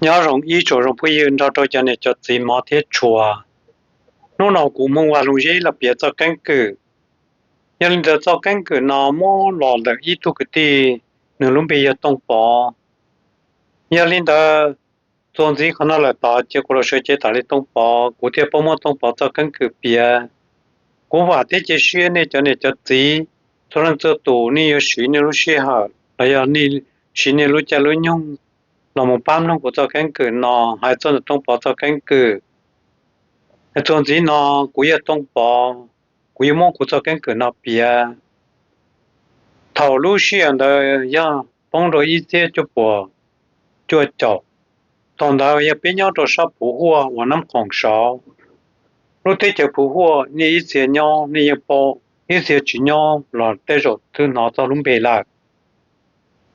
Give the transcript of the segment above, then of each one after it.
Nyob zoo ib tsoom zoo phooj ywg nrog rau cov niam cov txiv hmov thiab tshua. Hnub no kuv Hmoob Vaj Loog Zeb los piav txoj keeb kwm. Yog li ntawd txoj keeb kwm no muab los ntawm ib tug kwv tij, nws lub npe yog Tooj Pov. Yog li ntawd, txuas ntxiv qhov no lawm tod cia kuv los sawv cev tas li Tooj Pov, kuv thiaj paub muab Tooj Pov txoj keeb kwm piav. Kuv vam thiab cia siab nej cov niam cov txiv txhua leej txhua tus nej yuav siv nej lub sij hawm los yog nej siv nej lub caij lub nyoog los mus pab mloog kuv txoj keeb kwm no hais txog ntawm Tooj Pov txoj keeb kwm. Txuas ntxiv no kuv yog Tooj Pov, kuv yuav muab kuv txoj keeb kwm no piav. Thaum lub sij hawm ntawd yog poob rau ib txhiab cuaj puas cuaj caum, thaum ntawd yog peb nyob rau sab Phuv Huaj uas Nab Khoom saud. Lub teb chaws Phuv Huaj nej ib txhia nyob nej yeej paub, ib txhia tsis nyob los tej zaum twb hnov txog lub npe lawm.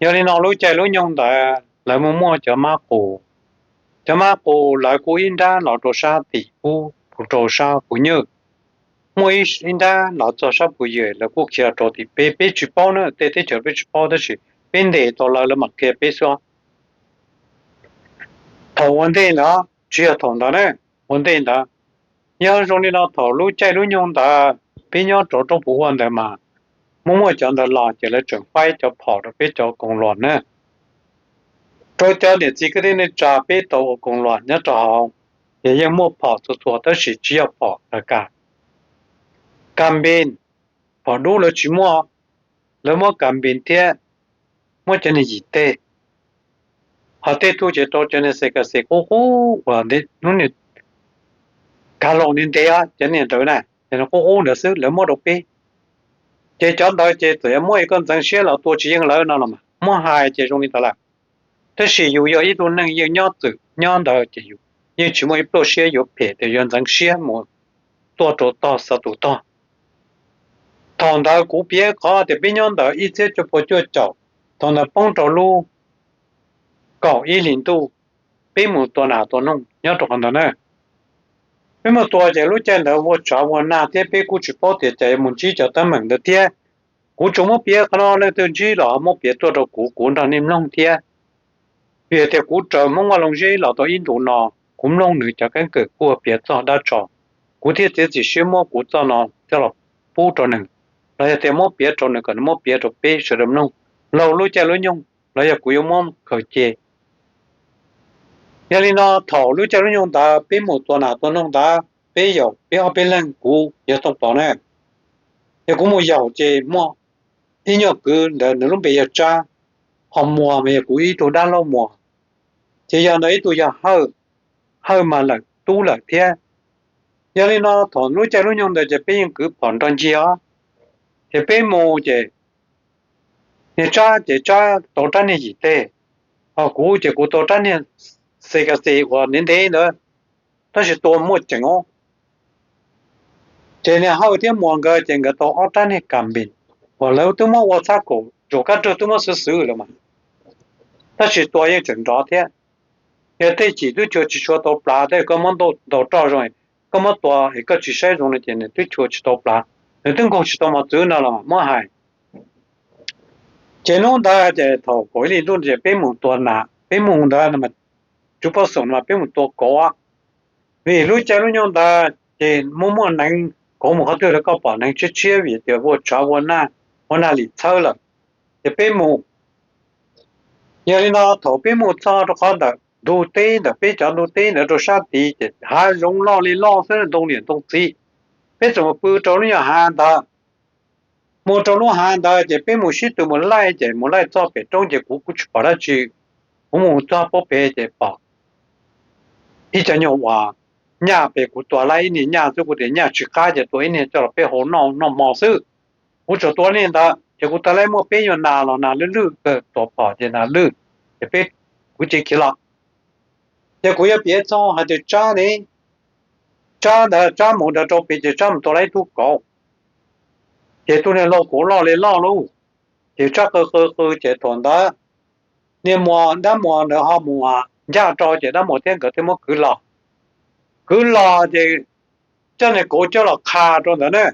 Yog li no lub caij lub nyoog ntawd lawv muaj muaj cov mab qus. Cov mab qus lawv kuj ib nrab los rau sab tim ub, rau sab Phuv Nywj. Muaj ib nrab los txog sab Phuv Yawm, lawv kuj khiav los rau tim peb, peb tsis paub na, tej teb chaws peb tsis paub tab sis peb ntes tau lawv, lawv mam qhia peb xwb. Thaum ua ntej ntawd, tsis yog thaum ntawd na, ua ntej ntawd, yog zoo li no thaum lub caij lub nyoog ntawd peb nyob rau roob Phuv Huaj ntawd mas muaj muaj cov ntawd los ces lawv tseem faib cov phom rau peb cov koom luam na. Rau cov niam txiv kwv tij neej tsa peb tau ua koom luam nyob rau hauv, ces yeej muaj phom txhua txhua tab sis tsis yog phom kas, kas npis, phom dub lawv tsis muaj, lawv muab kas npis thiab muab cov niag yim teg. Ho tej tug ces rau cov niag xes kas xes qub qub uas lub niag kav laus ntev ntev, cov niag ntawd na, ces nws qub qub ntawd xwb lawv muab rau peb. Ces cov ntawd ces txawm yog muaj ib koj ntxeev siab los tua tsis yeej lawv no los mas muab hais ces zoo li ntawd lawm. Tab sis yus yog ib tug neeg yeej nyob txwm nyob ntawd ces yus yeej tsis muaj ib pluaj siab yuav phem tias yuav ntxeev siab mus tuaj rau tog xav tus tog. Thaum ntawd kuv piav qhov tias peb nyob ntawm ib txhiab cuaj puas cuaj caum, thaum ntawd poob rau lub kaum ib hlis ntuj, peb mus tua nas tua noog nyob rau qhov ntawd na. Peb mus tua ces lub caij ntawd vuag tshav vuag nag thiab peb kuj tsis paub tias cas yuav mus ntsib cov teeb meem ntawd thiab. Kuv tsuas muab piav qhov no, leej twg ntsib los muab piav tuaj rau kuv, kuv nrog nej mloog thiab. Vim tias kuv raws Hmoob Vaj Loog Zeb los tau ib ntus no, kuv mloog nws cov keeb kwm kuj piav txog dab tso, kuv thiaj txiav txim siab muab kuv txoj no coj los pub rau nws, los yog tias muab piav rau nws kom nws muab piav rau peb sawv daws mloog laug lub caij lub nyoog los yog kuv yuav muab khaws cia. Yog li no thaum lub caij lub nyoog ntawd peb mus tua nas tua noog ntawd, peb yaum peb ob peb leeg, kuv yog Tooj Pov na. Yog kuv mus yaum ces muaj ib nyuag kwv ntawd nws lub npe yog Tsab, ho Muas mas yog kuv ib tug dab laug Muas, ces yog ntawd ib tug yog Hawj, Hawj mas lawm tub lawm thiab. Yog li no thaum lub caij lub nyoog ntawd ces peb yeej kwv phom nrog ncig os. Ces peb mus ces niag Tsab ces Tsab tau rab niag yim teg, ho kuv ces kuv tau rab niag xes kas xes uas ntev ntev ntawd, tab sis tua muaj ceem os. Ces niag Hawj thiab Muas nkawd ces nkawd tau ob rab niag kas npis uas lawv twb muab ua txhab kaum, zaum kab rag twb muab xwb xwb lawm mas, tab sis tua yeej tseem nrov thiab. Yog tej cim twb chua tsis tshua tau plav, tej koj muab ntaus roj zoo, koj muab tua es koj tsis saib zoo no ces nws twb chua tsis tau plav, nws twb nkaug tsis tau mos txwv no los muab hais. Ces hnub ntawd ces thaum kaum ib hlis ntuj ces peb mus tua nas, peb mus ntawd, tsuv poj xoom no mas peb mus tua kauv. Vim lub caij lub nyoog ntawd ces muaj muaj neev, kauv mus qhov twg los koj pom neev tshiab tshiab vim tias vuag tshav vuag nag, vuag nag lim txhawb lawm. Ces peb mus, yog li no thaum peb mus txog rau qhov ntawm ntug teb, ntawm peb cov ntug teb ntawd rau sab tid ces hav zoov loj li loj xwb, ntoo niam ntoo txiv. Peb txawm mus pw rau lub nyuag hav ntawd. Mus rau lub hav ntawd ces peb mus sib tw mus laij, ces mus laij txog pem roob ces kuv kuj tsis pom dab tsi. Kuv mus txog pob pem ces pom ib co nyuag uas nyaj pem, kuv tua laib ib niag nyaj xwb, kuv tias nyaj tsis qab ces tua ib niag coj los peb hau noj noj hmo xwb. Kuv tsuas tua ib niag ntawd ces kuv tua laib muaj peb nyuag nas los nas lwj lwj kawg, tua phom ces nas lwj, ces peb, kuv cia li khiav los. Ces kuv yuav piav txog hais tias Tsab ne, Tsab ntawd Tsab mus ntawd rau pem ces Tsab mus tua laib ib tug kauv. Ces tus niag laug kauv loj li loj lauj, ces Tsab qw qw qw ces thaum ntawd niag Muas, dab Muas ntawd ho mus ncaj rau ces dab Muas thiab nkawd thiaj muab kwv los. Kwv los ces coj niag kauv coj los qha rau ntawd na.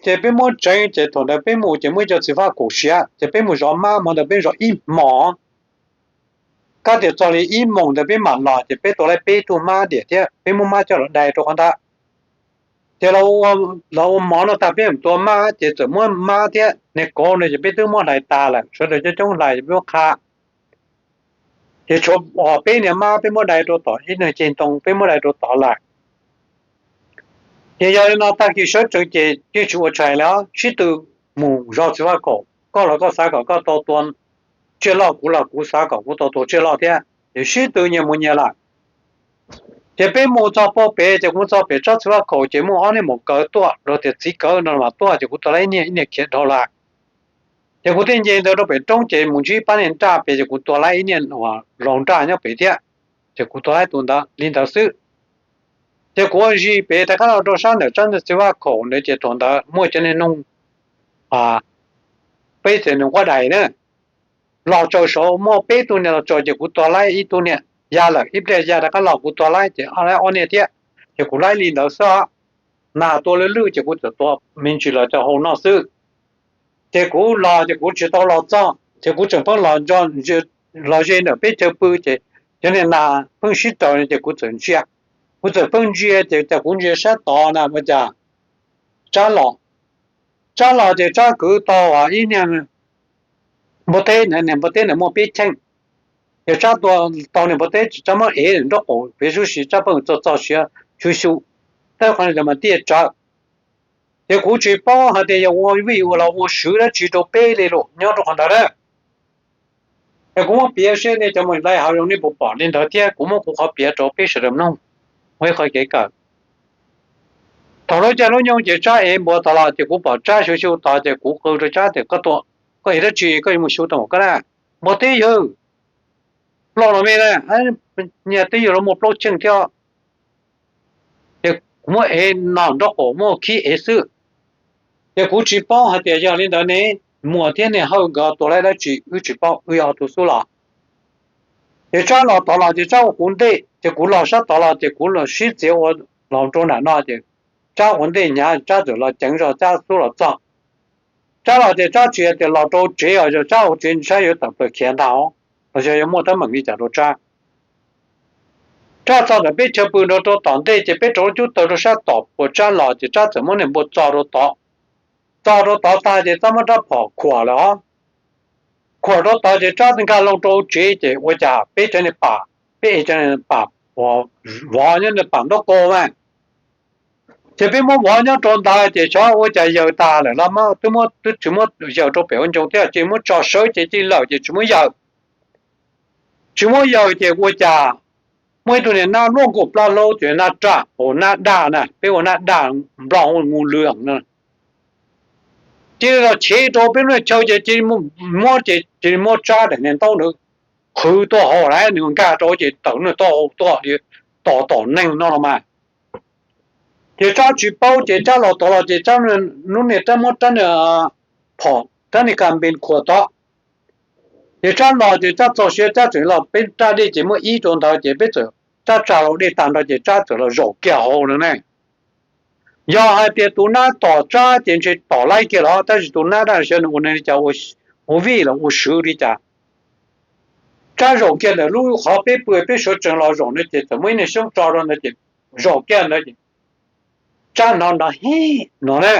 Ces peb muab tseev ces thaum ntawd peb mus ces muaj ib co txiv faj kaum siav ces peb mus zov mab, hmo ntawd peb zov ib hmos. Kab tias txog li ib moos ntawd peb mam los ces peb tua laib peb tug mab diam thiab peb muab mab coj los dai rau qhov ntawd. Ces los ua mov no tag peb mam tua mab ces txawm muab mab thiab niag kauv no ces peb twb muab hlais tas lawm, sawv daws coob coob hlais ces peb muab qha. Ces tshuav peb niag mab peb muab dai rau tom ib niag ceg ntoo peb muab dai rau tod lawm. Ces yog li no tag kis sawv tsees ces yeej tsis ua tshais li, sib tw mus zov txiv faj khaum, koj los koj xav kom koj tau tua tsiaj loj, kuv los kuv xav kom kuv tau tua tsiaj loj thiab, ces sib tw nyias mus nyias lawm. Ces peb mus txog pem ces kuv mus txog pem tsob txiv faj khaum ces muaj ob niag maum kawv tuaj, lawv tias txiv kawv no mas tuaj ces kuv tua laib ib niag, ib niag khiav dhau lawm. Ces kuv thiaj nce ntawd rau pem roob ces mus ntsib pab niag nraj pem ces kuv tua laib ib niag laus nraj nyob pem thiab, ces kuv tua laib tus ntawd li ntawd xwb. Ces kuv ua zis pem rov qab los rau sab ntawm tsob txiv faj khaum ntawd ces thaum ntawd muaj cov niag noog, peb tias noog quab dais na, los tsaws saud muaj peb tug niag los tsaws ces kuv tua laib ib tug niag ya lawm, ib pliag ya rov qab los kuv tua laib ces laib ob niag thiab, ces kuv laib li ntawd xwb. Nas tua lwj lwj ces kuv txawm tua me ntsis los coj hau noj xwb. Ces kuv los ces kuv tsis tau los txog ces kuv tseem pheej los ze ntawm peb chaw pw ces cov niag nas pheej sib raws ces kuv txawm ntsia, kuv txawm pheej ntsia ces cas kuv ntsia sab tod na ua cas Tsab los, Tsab los ces Tsab kwv tau ib niag npua teb, niag npua teb ntawd muaj peb cheej. Ces Tsab tua tau niag npua teb ces Tsab muab ev nraub qaum pem xub si, Tsab pheej txog txog siav xyu xyu, tab qhov mas tiaj tsawv. Ces kuv tsis paub hais tias yog ua vij ua los ua swv dab tsi rau peb li lawm nyob rau qhov ntawd na. Es kuv muab piav seb nej cov mus laij hav zoov nej puas pom li ntawd thiab kuv muab kuv qhov piav rau peb sawv daws mloog ua ib qho kev kawm. Thaum lub caij lub nyoog ces Tsab ev npua tod los ces kuv pom Tsab xyu xyu tod ces kuv qw rau Tsab tias koj tua, koj ev dab tsi koj yuav mus xyu tau npaum koj na? Npua teb yawg, plaub los me na, nyias twb yog los muaj plaub cheej thiab. Ces kuv muab ev no nraub qaum muab khib ev xwb. Ces kuv tsis paub hais tias yog li ntawd ne, Muas thiab niag Hawj nkawd tua laib dab tsi wb tsis paub, wb yog ob tug xub los. Ces Tsab los tod los ces Tsab ua kuv ntej ces kuv los sab tod los ces kuv los sib txiav ua los rau nram no ces Tsab ua ntej hnyav Tsab txawm los ceev zog Tsab xub los txog. Tsab los ces Tsab tsis hais tias los rau tsev os, yog Tsab ua tsev Tsab yuav tawm plaws khiav ntag os, los yog yuav muaj teeb meem li cas rau Tsab. Tsab txog ntawm peb chaw pw nrov rau tom ntej ces peb rau lub cub taw rau sab tom puas Tsab los ces Tsab txawm muab niag npua txo rau tod. Txo rau tod tag ces Tsab muab rab phom khuam lawm os. Khuam rau tod ces Tsab nkag loo rau tsev ces ua cas peb cov niag pam, peb ev cov niag pam vov nyob niag pam ntaub kaus mas. Ces peb muab vov nyob rau ntawd ces xyov ua cas yaws tas lawm los twb tsis muab yaws rau pem ua ncoo thiab ces muab tso sawv ces cia li lawm ces tsis muab yaws. Tsis muab yaws ces ua cas muaj ib tug niag nab luaj nkaus plab hlaub ces nab raj, nab daj na, peb ua nab daj, Nplog hu ngu lwm na. Cia li los chev rau peb lub chaw ces cia li muab ces cia li muab Tsab daim niag ntaub ntawd qhwv tuaj hauv lawm, nws nkag rau ces tawm nws taub hau tuaj tom tom neeg no los mas. Ces Tsab tsis paub ces Tsab los tod los ces Tsab lub niag Tsab muab Tsab niag phom Tsab niag kas npes khuam tod. Ces Tsab los ces Tsab txog siav Tsab tseem los peb raj dej ces muaj ib rau ntawd ces peb txawm Tsab tsa hlo dej tag nrho ces Tsab txawm los zaum kiag hauv no ne. Yog hais tias tus nab tom Tsab ces ntshe tom laib kiag los tab sis tus nab daj siav nws ua li cas, ua vij los ua swv li cas. Tsab zaum kiag ntawm lub qhov peb pw peb sawv tsees los zaum no ces txawm muaj ib niag xyoob tso rau ntawd ces zaum kiag ntawd ces Tsab hnov nrov hij no na.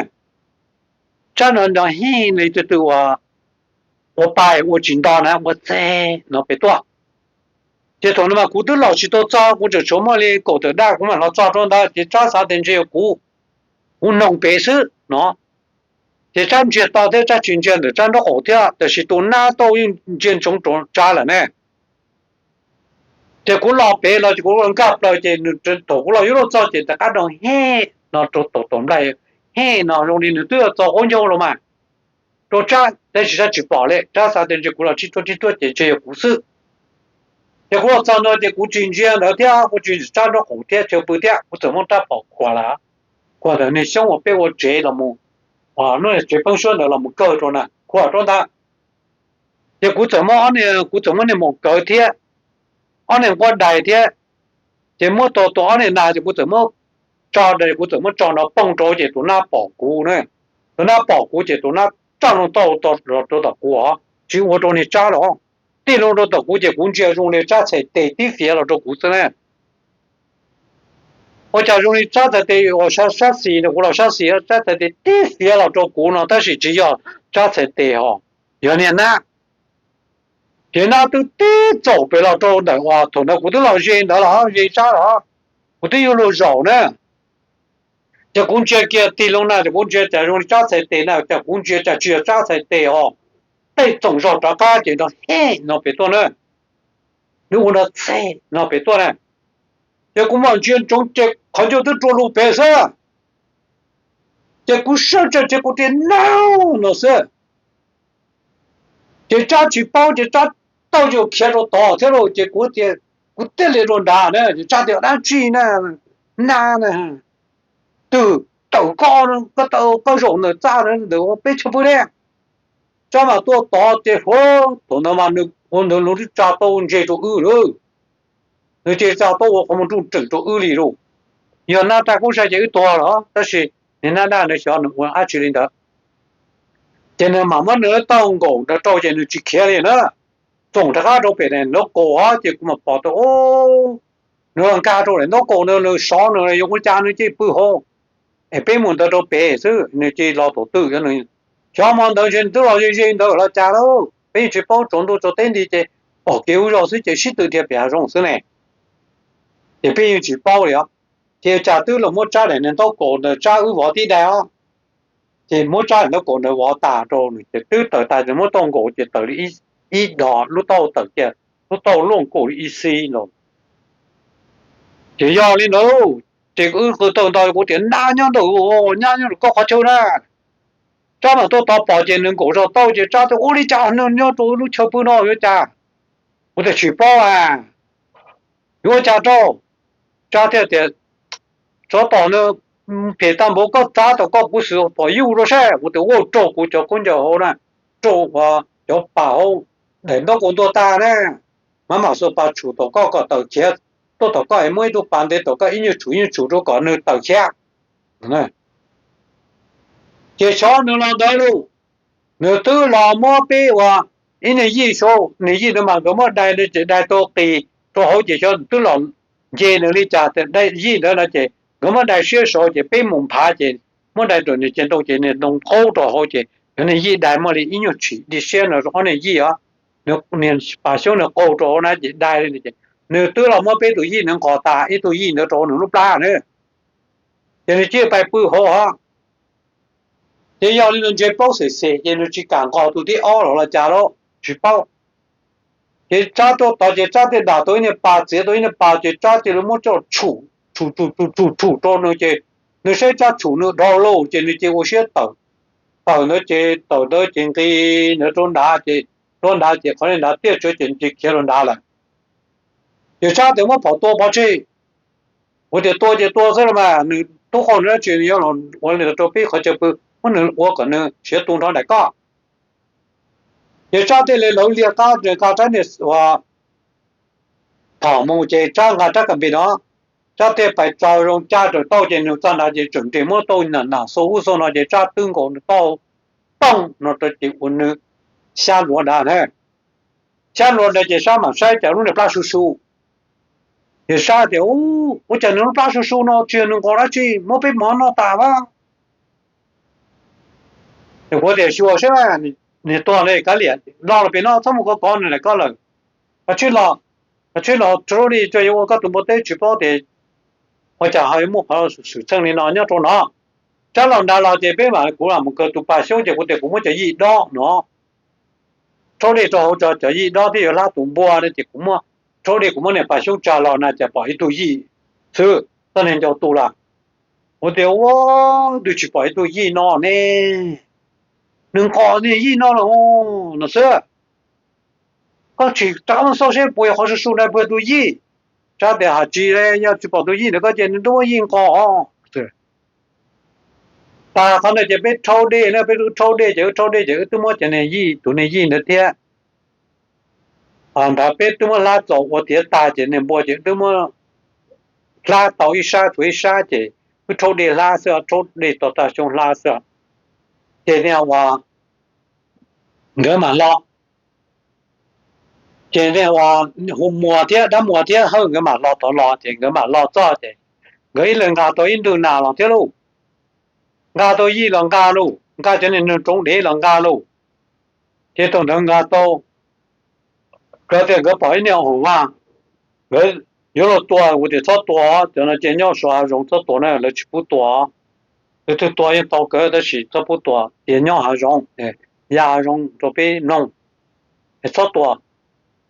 Tsab hnov nrov hij li tus twg ua pais ua tsis nto na ua txeg no pem tuaj. Ces thaum no mas kuv twb los tsis tau txog, kuv tseem tshuav muaj li kaum tawm daj kuv mam los txog rau ntawd ces Tsab xav tias ntshe yog kuv, kuv noog pem xwb no. Ces Tsab ntsia to thiab Tsab tsis ntsia ntawm Tsab nraub qaum thiab tab sis tus nab tau yeej ntsia ntsoov rau Tsab lawm ne. Ces kuv los pem los ces kuv nkag plaws ces thaum kuv los yuav luag txog ces rov qab nrov hij no rau tom tom nplaj, hij no zoo li nws twb yuav txo quab ncaug los mas rau Tsab tab sis Tsab tsis pom li, Tsab xav tias ntshe kuv los tsib tuaj tsib tuaj ces ntshe yog kuv xwb. Ces kuv los txog no ces kuv tsis ntsia ntawd thiab kuv tsis ntsia Tsab nraub qaum thiab chaw pw thiab kuv txawm muab rab phom khuam lawm, khuam ntawm niag xyoob uas peb ua tsev los mus, lub niag tsev pheeb suab ntawd los mus kawg rau na, khuam rau ntawd. Ces kuv txawm muab, kuv txawm muab niag maum kawv thiab ob niag nquab dais thiab, ces muab tua tua ob niag nas ces kuv txawm muab tso, kuv txawm muab tso nrov poog rau ces tus nab pom kuv na, tus nab pom kuv ces tus nab raj loo taub hau rau tom kuv os, tsis ua rau niag Tsab los. tig loo rau tom kuv ces kuv ntsia zoo li tsab txhais tes tib fiav los rau kuv xwb na. Ua cas zoo li tsab txhais tes uas sab xis no, kuv los sab xis, tsab txhais tes tib fiav los rau kuv no tab sis tsis yog tsab txhais tes ho, yog niag nab. Ces nab twb tib txaum pem los rau ntawm uas thaum ntawd kuv twb los ze ntawd los ze tsab los, kuv twb yuav luag zaum na. Ces kuv ntsia kiag tig loo na ces kuv ntsia cas zoo li tsab txhais tes na, cas kuv ntsia cas tsis yog tsab txhais tes ho. Tej txoom zog rov qab ces nrov hej no pem tuaj na, nws ua nrov txhej no pem tuaj na. Ces kuv mam ntsia ntsoov ces qhov ncauj twb rua lug pem xwb. Ces kuv sawv tsees ces kuv tias no, no xwb. Ces tsab tsis paub ces tsab tawj zaum khiav rau tod thiab lauj, ces kuv tias, kuv tij li rau nrad na, tsab tias dab tsi na, nab na, twg tawm koj, koj tawm koj zaum ntawm txaj ntawm peb chaw pw ne. Tsab mas tuaj tod ces hu, thaum ntawd mas nws ua ntawd nws twb tsa tau ntse rau wb lawm. Nws ces tsa tau ua qhov muag nruj nreem rau wb li lauj. Yog nab daj kub sai ces wb tuag los tab sis nws nab daj nws xyov nws ua dab tsi li ntawd. Ces nws mam muab nws lub tauj nkaus ntawd rau ces nws tsis khiav li na. Txoom rov qab rau pem nraub qaum ces kuv mam pom tias nws nkag rau nraub qaum no, nws sov nws yuav ua cas nws cia li pw hauv. Es peb mus ntawd rau pem xwb, nws cia li los thaum twg nws, xyov hmo ntawd ntshe nws twb los ze ze ntawd los cas lauj, peb yeej tsis paub, tsaus ntuj tsaus teb nti ces pom kev ub zog xwb ces sib tw dhia pem hav zoov xwb ne. Ces peb yeej tsis paub li os. Ces cas twb los muab tsab daim ntaub kaus ntawd, tsab wb vov tib daim os, ces muab tsab daim ntaub kaus ntawd vov tas rau nws ces twb tawm tas ces muab tauj nkaus ces tawm li ib dos lub tauj tawm kiag, lub tauj luaj nkaus li ib xib los. Ces yog li ntawd ces wb qw tawg ntau, kuv tias nab nyob ntawm, nab nyob ntawm koj qhov chaw na. Tsab mam tuaj tod pom ces nws nkaum zog tauj ces tsab tias ua li cas nws nyob rau wb lub chaw pw no yuav cas? Kuv tias tsis paub a, yuav ua cas rau? Tsab thiaj tias tsov tom nws phem tag npaum, koj txav tom koj kuv xwm phom yuj rau saib. Kuv tias ua rau kuv cov khaub ncaws hauv na, rau cov pas hauv daim ntaub kaus ntuag tag na, mam mam xuas pas tshum tom koj kom tawm khiav tuaj tom koj es muab ib tug pas ntev tom koj ib nyuag tshum ib nyuag tshum rau kom nws tawm khiav. Ces xyov nws los ntawd lauj, nws twb los muab peb ua ib niag yij sau, niag yij ntawd mas nkawd muab dai ces dai tau qis rau hauv ces xyov twb los nce nws li cas, yij ntawd no ces nkawd muab dai siab saud ces peb mus nphav ces muab dai rau nws ces ntoo ces nws ntoo qaug rau hauv ces yog niag yij dai muaj li ib nyuag tshim li siab no rau ob niag yij os, niag pas xyoob nws qaug rau hauv na ces dai li ces nws twb los muab peb tus yij nws nqos tas ib tug yij ntawd rau hauv nws lub plab na. Ces nws cia li pais pw hauv os. Ces yog li no ntshe paub xem xem ces nws tsis kam nqos tus thib ob los los cas los tsis paub. Ces tsab tuaj tod ces tsab thiaj dam tau ib niag pas, txiav tau ib niag pas ces tsab cia li muab coj tshum, tshum tshum tshum tshum tshum rau nws ces nws saib tsab tshum nws dhau lauj ces nws cia li ua siab tawm. Tawm ntawd ces tawm ntawd ces nqis ntawd rau nrad ces, rau nrad ces qhov li nrad tiaj tsawv ces nws cia li khiav rau nrad lawm. Ces tsab tias muab phom tua pov tseg. Kuv tias tua ces tua xwb los mas, nws tub qaug nws dab tsi nws yuav los ua li ntawd rau peb qhov chaw pw, muab nws ua kom nws siav tu nrho nraim koj. Ces tsab thiaj li lawv liag qab nqa tsab niag phom mus ces tsab nqa tsab kas npis no, tsab thiaj pais tsaws zoo caj raws tauj ces nws txog nrad ces tseem nres muab tauj nam nam xua ub xua no ces tsab twb nkaus nws tauj pooj no rau ces ua nws xyab luav nrad na. Xyab luav nrad ces sab mam saib cas lub niag plab su su. Ces sab tias, ua cas nws lub plab su su no tsis yog nws nqos dab tsi, muab peb mov noj tas a. Ces kuv tias xyuas saib, niag tuag li kav liam, los los pem no txhob mus kov kov nws lawm koj lawm. Koj tsis los, koj tsis los rau li tsuas yuav ua koj tus npua teb tsis paub tias ua cas ho yuav muaj qhov xwm txheej li no nyob rau no. Tsab los nrad los ces peb mam, kuv mam mus kaw tus pas xyoob ces kuv tias kuv muab cov yij dob no rhaub dej rau hauv tso, cov yij dob thiaj yuav hlab tus npua no ces kuv muab rhaub dej, kuv muab niag pas xyoob tsa los na cas pom ib tug yij xwb, txoj niag ncau tu lawm. Kuv tias ua, twb tsis pom ib tug yij no ne, nws nqos niag yij no los no xwb. Koj tsis rov qab mus xauj seb puas yog qhov su su ntawd puas yog tus yij. Tsab tias ha tsis, yog tsis pom tus yij ntawd koj cia nws twb muab yij nqos. Tas qhov ntawd ces peb rhaub dej na, peb twb rhaub dej ces wb rhaub dej ces wb twb muab cov niag yij, tus niag yij ntawd thiab ntawd peb twb muab hlab txaus ua tiav tag ces niag npua ces twb muab hlab tau ib sab tshuav ib sab ces wb rhaub dej hlab xwb, rhaub dej tau tag xyoo hlab xwb. Ces niag ua nkawd mam los. Ces hu muag thiab dab muag thiab hawj nkawd mam los tod los ces nkawd mam los txog ces nkawd ib leeg nqa tau ib ntwg nas los thiab lauj. Nqa tau yij los nqa lauj, nqa cov niag roob dev los nqa lauj. Ces thaum ntawd nqa tau, nkawd tias nkawd pom ib niag haum vaj, nkawd yuav los tua, kuv tias txhob tua, cov no ces nyob saum hav zoov txhob tua na, lawv tsis pub tua. Tus twg tua yeej tau kawg tab sis txhob pub tua, tias nyob hav zoov, ya hav zoov rau peb mloog, txhob tua.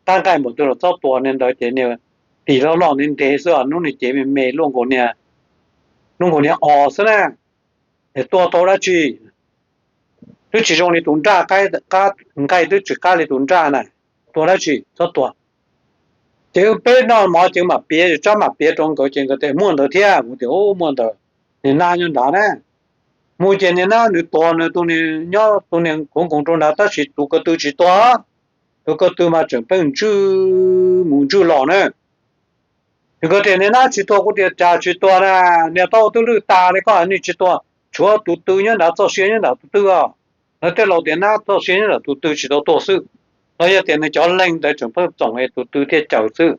Tab nqaij npaum twg los txhob tua, niag ntawd ces niag tis loj loj ntev ntev xwb, hnub nws cev me me luaj nkaus niag, luaj nkaus niag os xwb na, es tua tau dab tsi? Twb tsis zoo li tus nraj, nqaij twb tsis qab li tus nraj na, tua dab tsi, txhob tua. Ces peb noj mov ces mam piav, tsab mam piav rau nkawd ces nkawd tias muaj ntawd thiab, kuv tias muaj ntawd, niag nab nyob nrad na. Mus ces niag nab nws tuag, nws tus niag nyob tus niag kuv nkoos rau nrad tab sis tus ko tw tsis tuag. Tus ko tw mas tseem pheej ntswj mus ntswj los na. Nkawd tias niag nab tsis tuag, kuv tias cas tsis tuag na, niag tau twb lwj tas li koj hais nws tsis tuag, tshuav tus tw nyob nrad, txoj sia nyob nram tus tw os. Lawv tej laus tias nab txoj sia nyob nram tus tw tsis tau tuag xwb, los yog tias nws cov leeg ntawd tseem pheej txoom es tus tw thiaj caws xwb.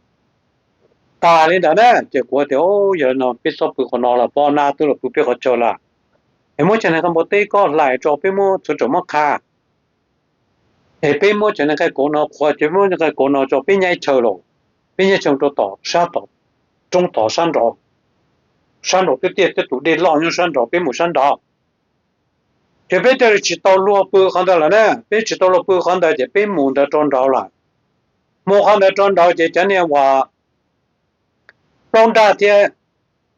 Tas li ntawd na ces kuv tias yog no peb txhob pw qhov no lawm, poj nab twb los pw peb qhov chaw lawm. Es muab cov niag nqaij npua teb koj hlais tso peb muab txhua tsaum muab qha. Es peb muab cov niag nqaij kauv no qhuav, ces muab nqaij kauv no tso peb nyaib chaw los, peb nyaib chaw rau tom sab tom, roob tod sab nraud, sab nraud twb tiaj thiab tus dej loj nyob sab nraud, peb mus sab nraud. Ces peb thiaj li tsis tau luag pw qhov ntawd lawm na, peb tsis tau luag pw qhov ntawd ces peb mus ntawd rau nraud lawm. Mus qhov ntawd rau nraud ces cov niag uas plaub nraj thiab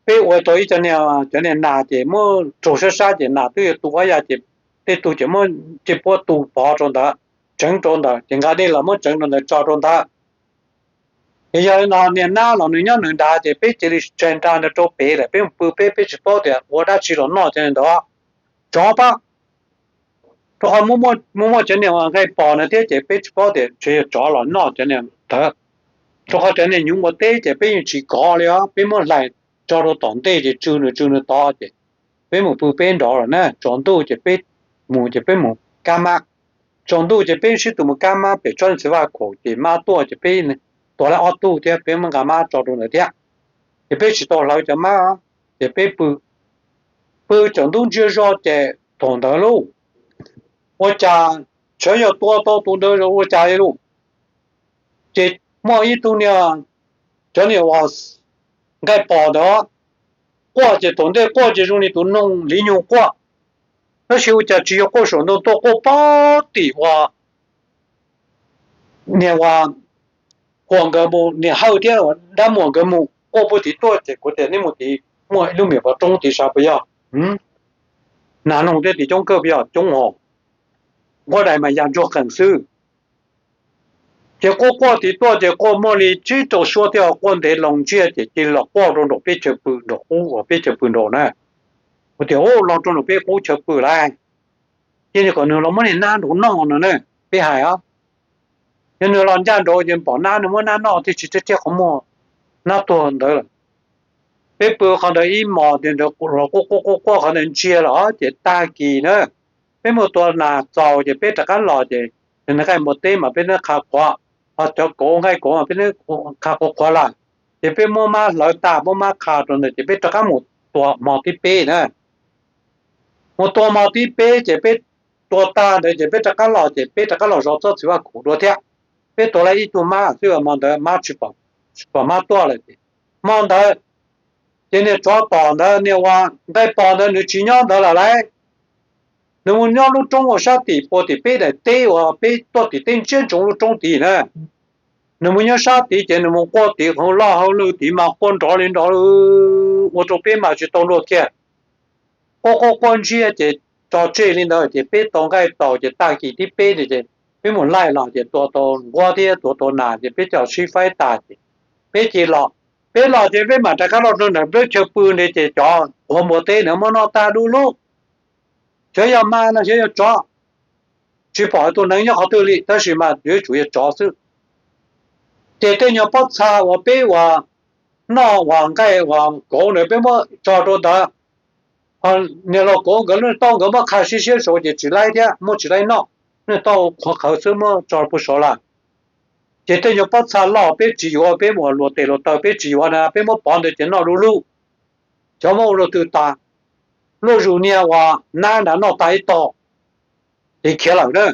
peb ua tau ib co niag, cov niag nas ces muab raug sab sab ces nas twb yuav tu ob yam ces tej tug ces muab cij puab tu pov rau ntawd, tseev rau ntawd ces nqa dej los muab tseev rau ntawd tso rau ntawd. Ces yog li no niag nab los nws nyob nws nrad ces peb cia li tseg nra ntawd rau pem lawm, peb mus pw peb, peb tsis paub tias ua dab tsi los noj cov niag ntawd. Tsov pab, rau qhov muaj muaj cov niag nqaij pos na thiab ces peb tsis paub tias tseem yog tsov los noj cov niag ntawd. Rau qhov cov niag hnyuv npua teb ces peb yeej tsis kov li os, peb muab hlais tso rau tom ntej ces tsw nws tsw nws tod ces peb mus pw peb nrov lawm na. Tsaus ntuj ces peb mus ces peb mus kab mab. Tsaus ntuj ces peb sib tw mus kab mab pem tsob txiv vaj khaum ces mab tuaj ces peb tua lawm ob tug thiab peb muab nqa mab tso rau ntawd thiab. Ces peb tsis tau hlawv cov mab, ces peb pw, pw tsaus ntuj ntsiag zog ces thaum ntawd lauj, ua cas tseem yog tua tau tus ntawd ua cas li lauj. Ces muaj ib tug niag, cov niag uas nqaij pos ntawd quaj ces thaum ntej quaj ces zoo li tus noog li nyuag quaj, tab sis ua cas tsis yog quaj saum ntoo tuaj, quaj pog tim uas niag uas Huas nkawd mus, niag Hawj thiab dab muag nkawd mus, quaj puag tim tuaj ces kuv tias neb mus tim muaj ib lub me pov roob tim sab puas yog? Nas noog thiab tim coob kawg puas yog? Coob os, nquab dais mas ya ntsuag qees xwb. Ces quaj quaj tim tuaj ces quaj muaj li tsib rau suab thiab quaj ntev loo ntsiag ces cia li los quaj rau nraum peb chaw pw nraum qub uas peb chaw pw nraud na. Kuv tias u, los rau nraum peb qub chaw pw lawm, cia li kom nws los muab niag nab nraud noj no na, peb hais os. Yog nws los ncaj nraud ces pom nab, nws muab nab noj thiaj tsis thiab thiab qhov muag nab tuag ntawd lawm. Peb pw qhov ntawd ib hmos tias ntawd los quaj quaj quaj qhov ntawd ntsiag lawm ces tag kis na, peb mus tua nas txaus ces peb rov qab los ces nws nqaij npua teb mas peb neb qha qhuav, ho cov kauv nqaij kauv mas peb neb qha qhuav qhuav lawm. Ces peb muab mab hlawv tag muab mab qha rau ntawd ces peb rov qab mus tua hmo thib peb na. Mus tua hmo thib peb ces peb tua tag ntawd ces peb rov qab los ces peb rov qab los zov tsob txiv vaj khaum dua thiab. Peb tua lawm ib tug mab xwb, hmo ntawd mab tsis pom mab tuaj lawm ces, hmo ntawd ces niag tsov tom ntawd, niag uas nqaij pos ntawd nws tsis nyob ntawd lawm lauj. Nws mus nyob lub roob uas sab tim puag tim peb daim teb uas peb tuaj tim teb ntsiab ntsoov lub roob tid na. Nws mus nyob sab tid ces nws mus quaj tim hauv loj hauv lwj tid mas quaj nrov li nrov, ua rau peb mas tsis tau luag kiag. Quaj quaj quaj ntsiag ces tso tseg li ntawd ces peb tau nqaij tau ces tag kis thib peb ces peb mus laij los ces tua tau nquab thiab tua tau nas ces peb coj sib faib tas ces peb cia los. Peb los ces peb mam rov qab los rau ntawm peb chaw pw ntawd ces cov qhuav npua teb ntawd muab noj tag du lug. Xyov yog mas no xyov yog tsov, tsis pom tus neeg nyob qhov twg li tab sis mas yuav tsum yog tsov xwb. Ces tej nyuag pob txha uas peb uas noj uas nqaij uas kauv ntawd peb muab tso rau ntawd, niag laus kauv nkawd lub tauj nkawd muab qha siab siab saud ces tsis laib thiab, muab tsis laib noj, lub tauj qhuav qhawv xwb muab tso puag saud lawm. Ces tej nyuag pob txha loj peb tsis yuav, peb mus luas tes luas taw peb tsis yuav na, peb muab pov ntawd ces noj lub lub, cov muab ua luaj twg tas, luaj zus niag uas nab nrad noj tag ib tog, ces khiav lawm na.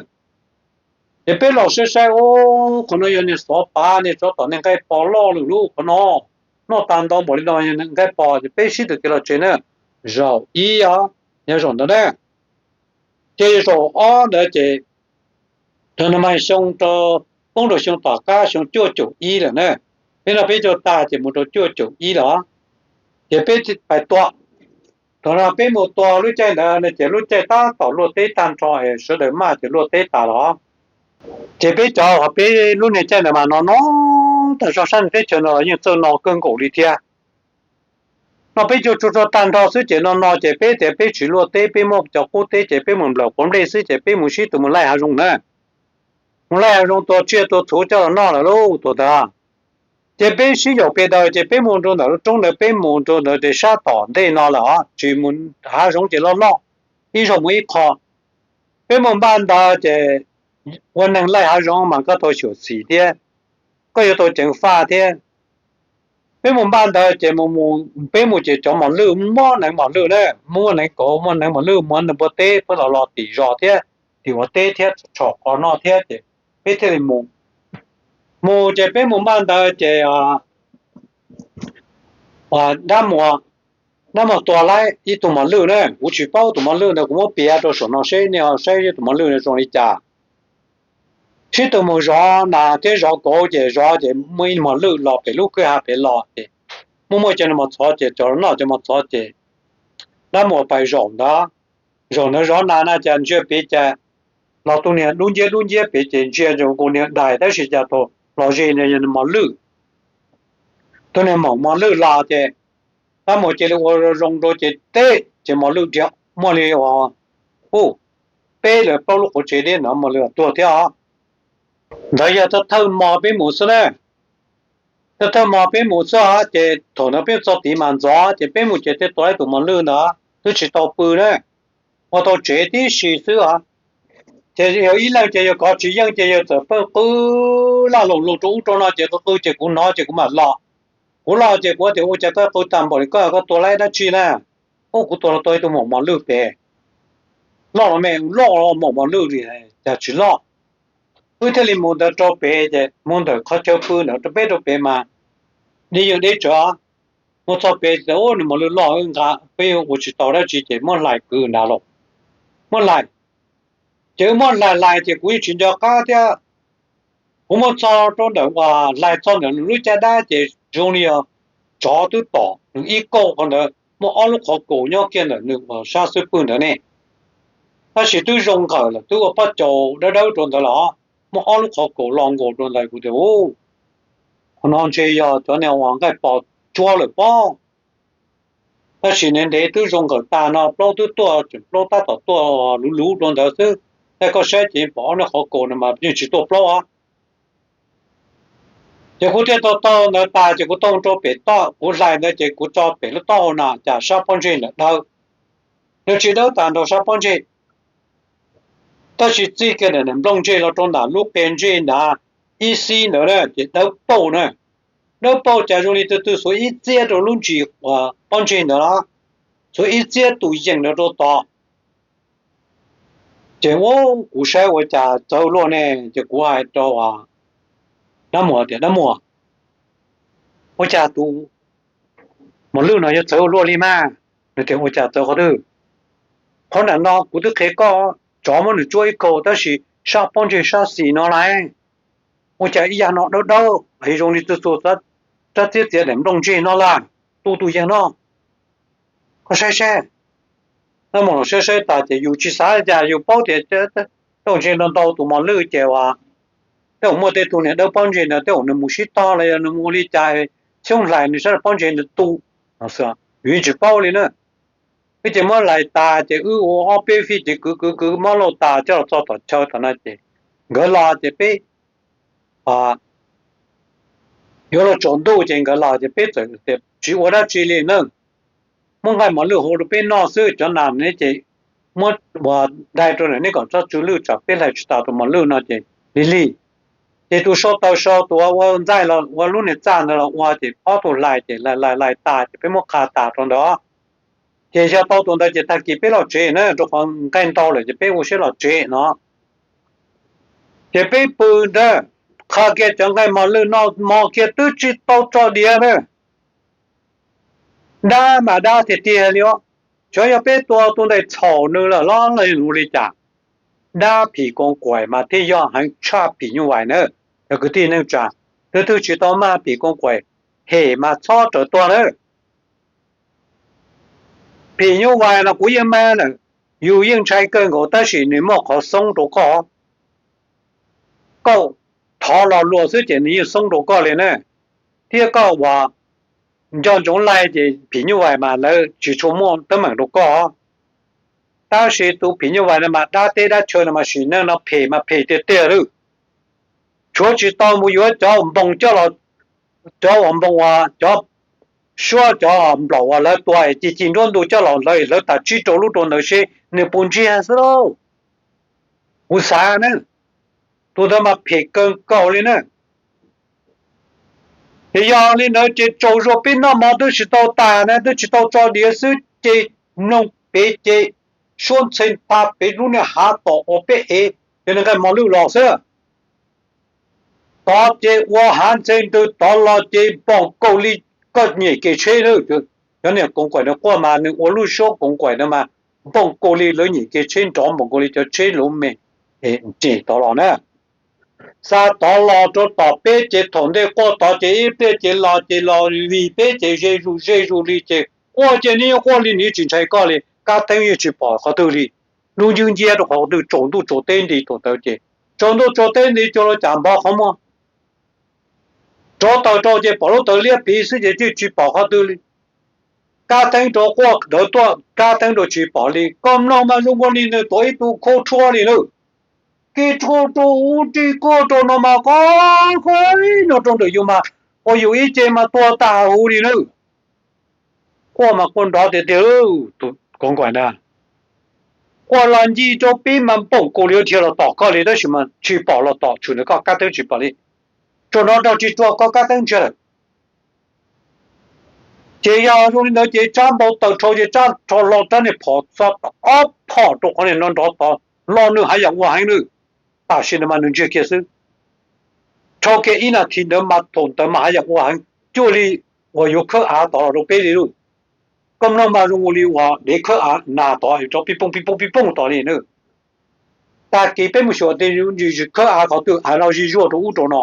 Ces peb los saib saib, ub, qhov no yog niag xov pav, niag tsov tom niag nqaij pos loj lawm lub qhov no, noj tag ntau npaum li no, nqaij pos, ces peb sib tw kev los tsev na. Zaum ib os, yog zaum ntawd na, ces zaum ob ntawd ces thaum no mas xyoo rau, poob rau xyoo tom qab xyoo cuaj caum ib lawm na. Peb noj peb caug tag ces mus rau cuaj caum ib lawm, ces peb pais tua. Thaum no peb mus tua lub caij ntawd no ces lub caij tab tom luaj teb tag nrho, sawv daws maj ces luaj teb tas los. Ces peb cov uas peb lub niag caij ntawd mas no no tas zog, sab teb chaws no los yeej txawj no kawg nkaus li thiab. No peb cua tsuag tsuag tag nrho xwb ces no no ces peb tias peb tsis luaj teb, peb muab cov qub teb ces peb mus nplawm quav nplej xwb ces peb mus sib tw mus laij hav zoov na. Mus laij hav zoov tua tsiaj tua txhuv coj los noj lawm lauj, tus ntawd. Ces peb sib yaum pes daws ces peb mus rau ntawm lub roob ntawd, peb mus rau ntawd ces sab tom ntej no lawm os, tsis mus hav zoov ces loj loj, ib zaug mus ib qho. Peb mus npaj ntawd ces ua neeg laij hav zoov mas koj tau xyuam xim thiab, koj yuav tau ceev faj thiab. Peb mus npaj ntawd ces peb mus ces cov mos lwj, muaj neev mos lwj na, muaj neev kauv, muaj neev mos lwj, muaj neev npua teb peb los los tim zos thiab, tim ua teb thiab tshom qos noj thiab ces peb thiaj li mus. Mus ces peb mus npaj ntawd ces dab muas, dab muas tua laib ib tug mos lwj na, kuv tsis paub tus mos lwj ntawd, kuv muab piav rau saum no seb nej saib tus mos lwj ntawd zoo li cas. Sib tw mus zov nas thiab zov kauv ces zov ces muaj ib mos lwj los pem lub kwj ha pem los ces muaj muaj cov niag mos txhov ces cov noj cov mos txhov ces dab muas pais zaum ntawd, zaum ntawd zov nas na cas ntsia pem cas los tus niag dub nciab dub nciab pem ces ntsia zoo nkaus niag dais tab sis cas tus los ze no yog mos lwj. Tus niag maum mos lwj los ces dab muas cia li ua zoo rau ces teb ces mos lwj dhia muaj li, u, peb los plaub lub qhov tsev deb ntawd mos lwj tuag thiab os. Ntawd yog thawj thawj hmo peb mus xwb na. Thawj thawj hmo peb mus xwb os ces thaum ntawd peb txog tid mas ntxov ces peb mus ces tej tua ib tus mos lwj ntawd twb tsis tau pw na, ua tau tsev tib si xwb os. Ces yog ib leeg ces yog kov tsis yeej ces yog txawm pheej qw laj lus lus rau ub rau no ces qw qw ces kuv hnov ces kuv mam los. Kuv los ces kuv tias ua cas koj qw tag npaum li, koj koj tua laib dab tsi na? Ub, kuv tua los tua ib tug maum mos lwj pem. Loj los me, loj los maum mos lwj li, cas tsis loj? Wb thiaj li mus ntawd rau pem ces mus ntawm qhov chaw pw ntawd rau peb rau pem mas dib yeej deb tsawv. Mus txog pem ces ub, nws mos lwj loj nqa peb ua tsis tau dab tsi ces muab hlais kwv nrad los. Muab hlais, ces wb muab hlais hlais ces kuv yeej tsis nco qab thiab. Kuv mus txog rau ntawm uas hlais txog ntawm nws lub caj dab ces zoo li yog tsov twb tom nws ib kauj qhov ntawd, muaj ob lub qhov kaus nyob kiag ntawm nws uas sab xub pwg ntawd ne. Tab sis twb zoo nkawm lawm, twb ua pob caus dawb dawb rau ntawd los, muaj ob lub qhov kaus los nkaus rau ntawd, kuv tias, u, qhov no ntshe yog cov niag uas nqaij pos tsuag lawm pob. Tab sis ntev ntev twb zoo nkawm tag no, plaub twb tuaj, tseem plaub tab tom tuaj luv luv rau ntawd xwb. Tej koj saib ces pom ob lub qhov kaus no mas yeej tsis tuaj plaub os. Ces kuv thiaj tau taug ntawd tas ces kuv taug rau pem toj, kuv hlais ntawd ces kuv tso pem lub taub hau na cas sab pob ntseg ntawd dawb. Nws tsis dawb tas nrho sab pob ntseg, tab sis txij kiag ntawm nplooj ntseg los rau ntawm lub qe ntseg ntawd ib xib ntawd na ces dawb paug na. Dawb paug cas zoo li tus twg xuav ib txiab rau lub ntsis uas pob ntseg ntawd los, xuav ib txiab tus yees ntawd rau tod. Ces ua kuv saib ua cas txawv luaj ne, ces kuv hais rau dab muag tias, dab muag, ua cas tus mos lwj no yuav txawv luaj li mas? Nws tias, ua cas txawv qhov twg? Qhov nram no kuv twb qhia koj, tsov muab nws tsuab ib kaug tab sis sab pob ntseg sab xis no lais, ua cas ib yam no dawb dawb zoo li tus xuav rab txiab txiav daim nplooj ntseg no lais, tu tus yees no. Koj saib saib. Dab muag los saib saib tas ces yus tsis xav cas, yus paub tias tej zaum ntshe ntau ntau tus mos lwj ces uas tej zaum muaj tej tug niag dawb pob ntseg ntawd tej zaum nws mus sib tog los yog nws mus ua li cas, xyoob hlais nws sab pob ntseg ntawd tu. Yus yeej tsis paub li na. Wb ces muab hlais tas ces wb ua ob peb fij ces kwv kwv kwv mob lauj tas coj los txog tom chaw tom no ces nkawd los ces peb yuav los tsaus ntuj ces nkawd los ces peb txawm tias tsis ua dab tsi li na, muab nqaij mos lwj hau rau peb noj xwb, cov nas ne ces muab ua dai rau ntawm neb kom tsob tsw lwj tsam peb hlais tsis tas tus mos lwj no ces lig lig. Ces tus sau taws sau, tus ua ntxaij los ua lub niag txaj ntawd los ua, ces ob tug hlais ces hlais hlais tas ces peb muab qha tas rau ntawd. Ces yog tau tus ntawd ces tag kis peb los tsev na, rau qhov nqaij ntau lawm ces peb ua siab los tsev no. Ces peb pw ntawd, qha kiag cov nqaij mos lwj noj mov kiag twb tsis tau tso diav na. Dab mas dab tiag tiag li os. Xyov yog peb tua tus ntawd txhaum nws lawm los ua li cas. Dab phim koos kaim mas thiaj yog heev tshaj phim nyuj vais na. Cov kwv tij neej tsa, tus twg tsis tau maj phim koos kaim, hem mas txhob rawm tuag na. Phim nyuj vais no kuv yeej maj lawm, yus yeej ntshai kawg nkaus tab sis nws muaj qhov xoob rau koj. Koj thov lo lus xwb ces nws yeej xoob rau koj li na. Thiab koj uas nco ntsoov laij ces phim nyuj vais mas lawv tsis tshua muaj teeb meem rau koj. Tab sis tus phim nyuj vais no mas dab teb dab chaw no mas sim neej no phem mas phem tiag tiag lawm. Tshuav tsis tau mus yuav cov npoo coj los, cov uas npoo uas cov suab cov nplaum uas lawv tua ci ci nruab ntug coj los hlawv, hlawv tas tsib rau lub rau ntawd seb nws puas ntsiag xwb lauj. Kuv xav na, tus ntawd mas phem kawg nkaus li na. Ces yog li ntawd ces tsaus zuag peb noj mov twb tsis tau tas na, twb tsis tau tso diav xwb ces mloog pem ces suab ntxhe pha pem lub niag hav tom uas peb ev cov nqaij mos lwj los xwb. Tod ces ua hav ntxhe ntws tod los ces npoo kaus li koj nyem kev tsheb na. Cov niag koos kaim no quaj mas nws ua lub suab koos kaim no mas npoo kaus li lawv nyem kev tsheb nrov, npoo kaus li cov tsheb luv me ces tod los na. Xa tod los rau tom peb ces thaum ntej quaj tod ces ib pliag ces los ces los vim peb ces ze zus ze zus li ces quaj ces nws yeej quaj li nws yeej tsis ntshai koj li, kab teeb yeej tsis pom qhov twg li. Lub ncwb nciab rau qhov twg tsaus ntuj tsaus teb nti thaum ntawd ces tsaus ntuj tsaus teb nti cuag li cas npov qhov muag. Rov taws rau ces pom lub taws liab pliv xwb ces yeej tsis pom qhov twg li. Kab teeb rau quaj dawv tuaj kab teeb rau tsis pom li, koj mloog mas zoo nkaus li nws tuav ib tug khau rhuab li na. Kev rhuab rau ub rig kuaj rau no mas koj koj no rau ntawm yus mas ua yus ib ce mas tuag tas huv li na. Quaj mas quaj nrov tiag tiag tus koos kaim na. Quaj los ncig rau peb mas npoo kaus li dhia los tom koj li tab sis mas tsis pom los tom tshwm ntawm koj kab teeb tsis pom li. Tsuas nrov nrog tsis tsuag koj kab teeb ntsiag lawm. Ces yog zoo li ntawd ces tsab npau taws rhau ces tsab rho hlo rab niag phom txog ob phom rau qhov niag no nrov tod los nws haj yam ua heev nws. Tam sim ntawd mas nws ntsiag kiag xwb. Rhau kiag ib nas this ntawd mas thaum ntawd mas haj yam ua heev cuag li uas yuav khawb av tod los rau peb li lauj. Koj mloog mas zoo li uas dev khawb av nag tod rov pij pooj pij pooj pij pooj tod li na. Tag kis peb mus xyuas tias yus khawb av qhov twg av no zij zuag rau ub rau no.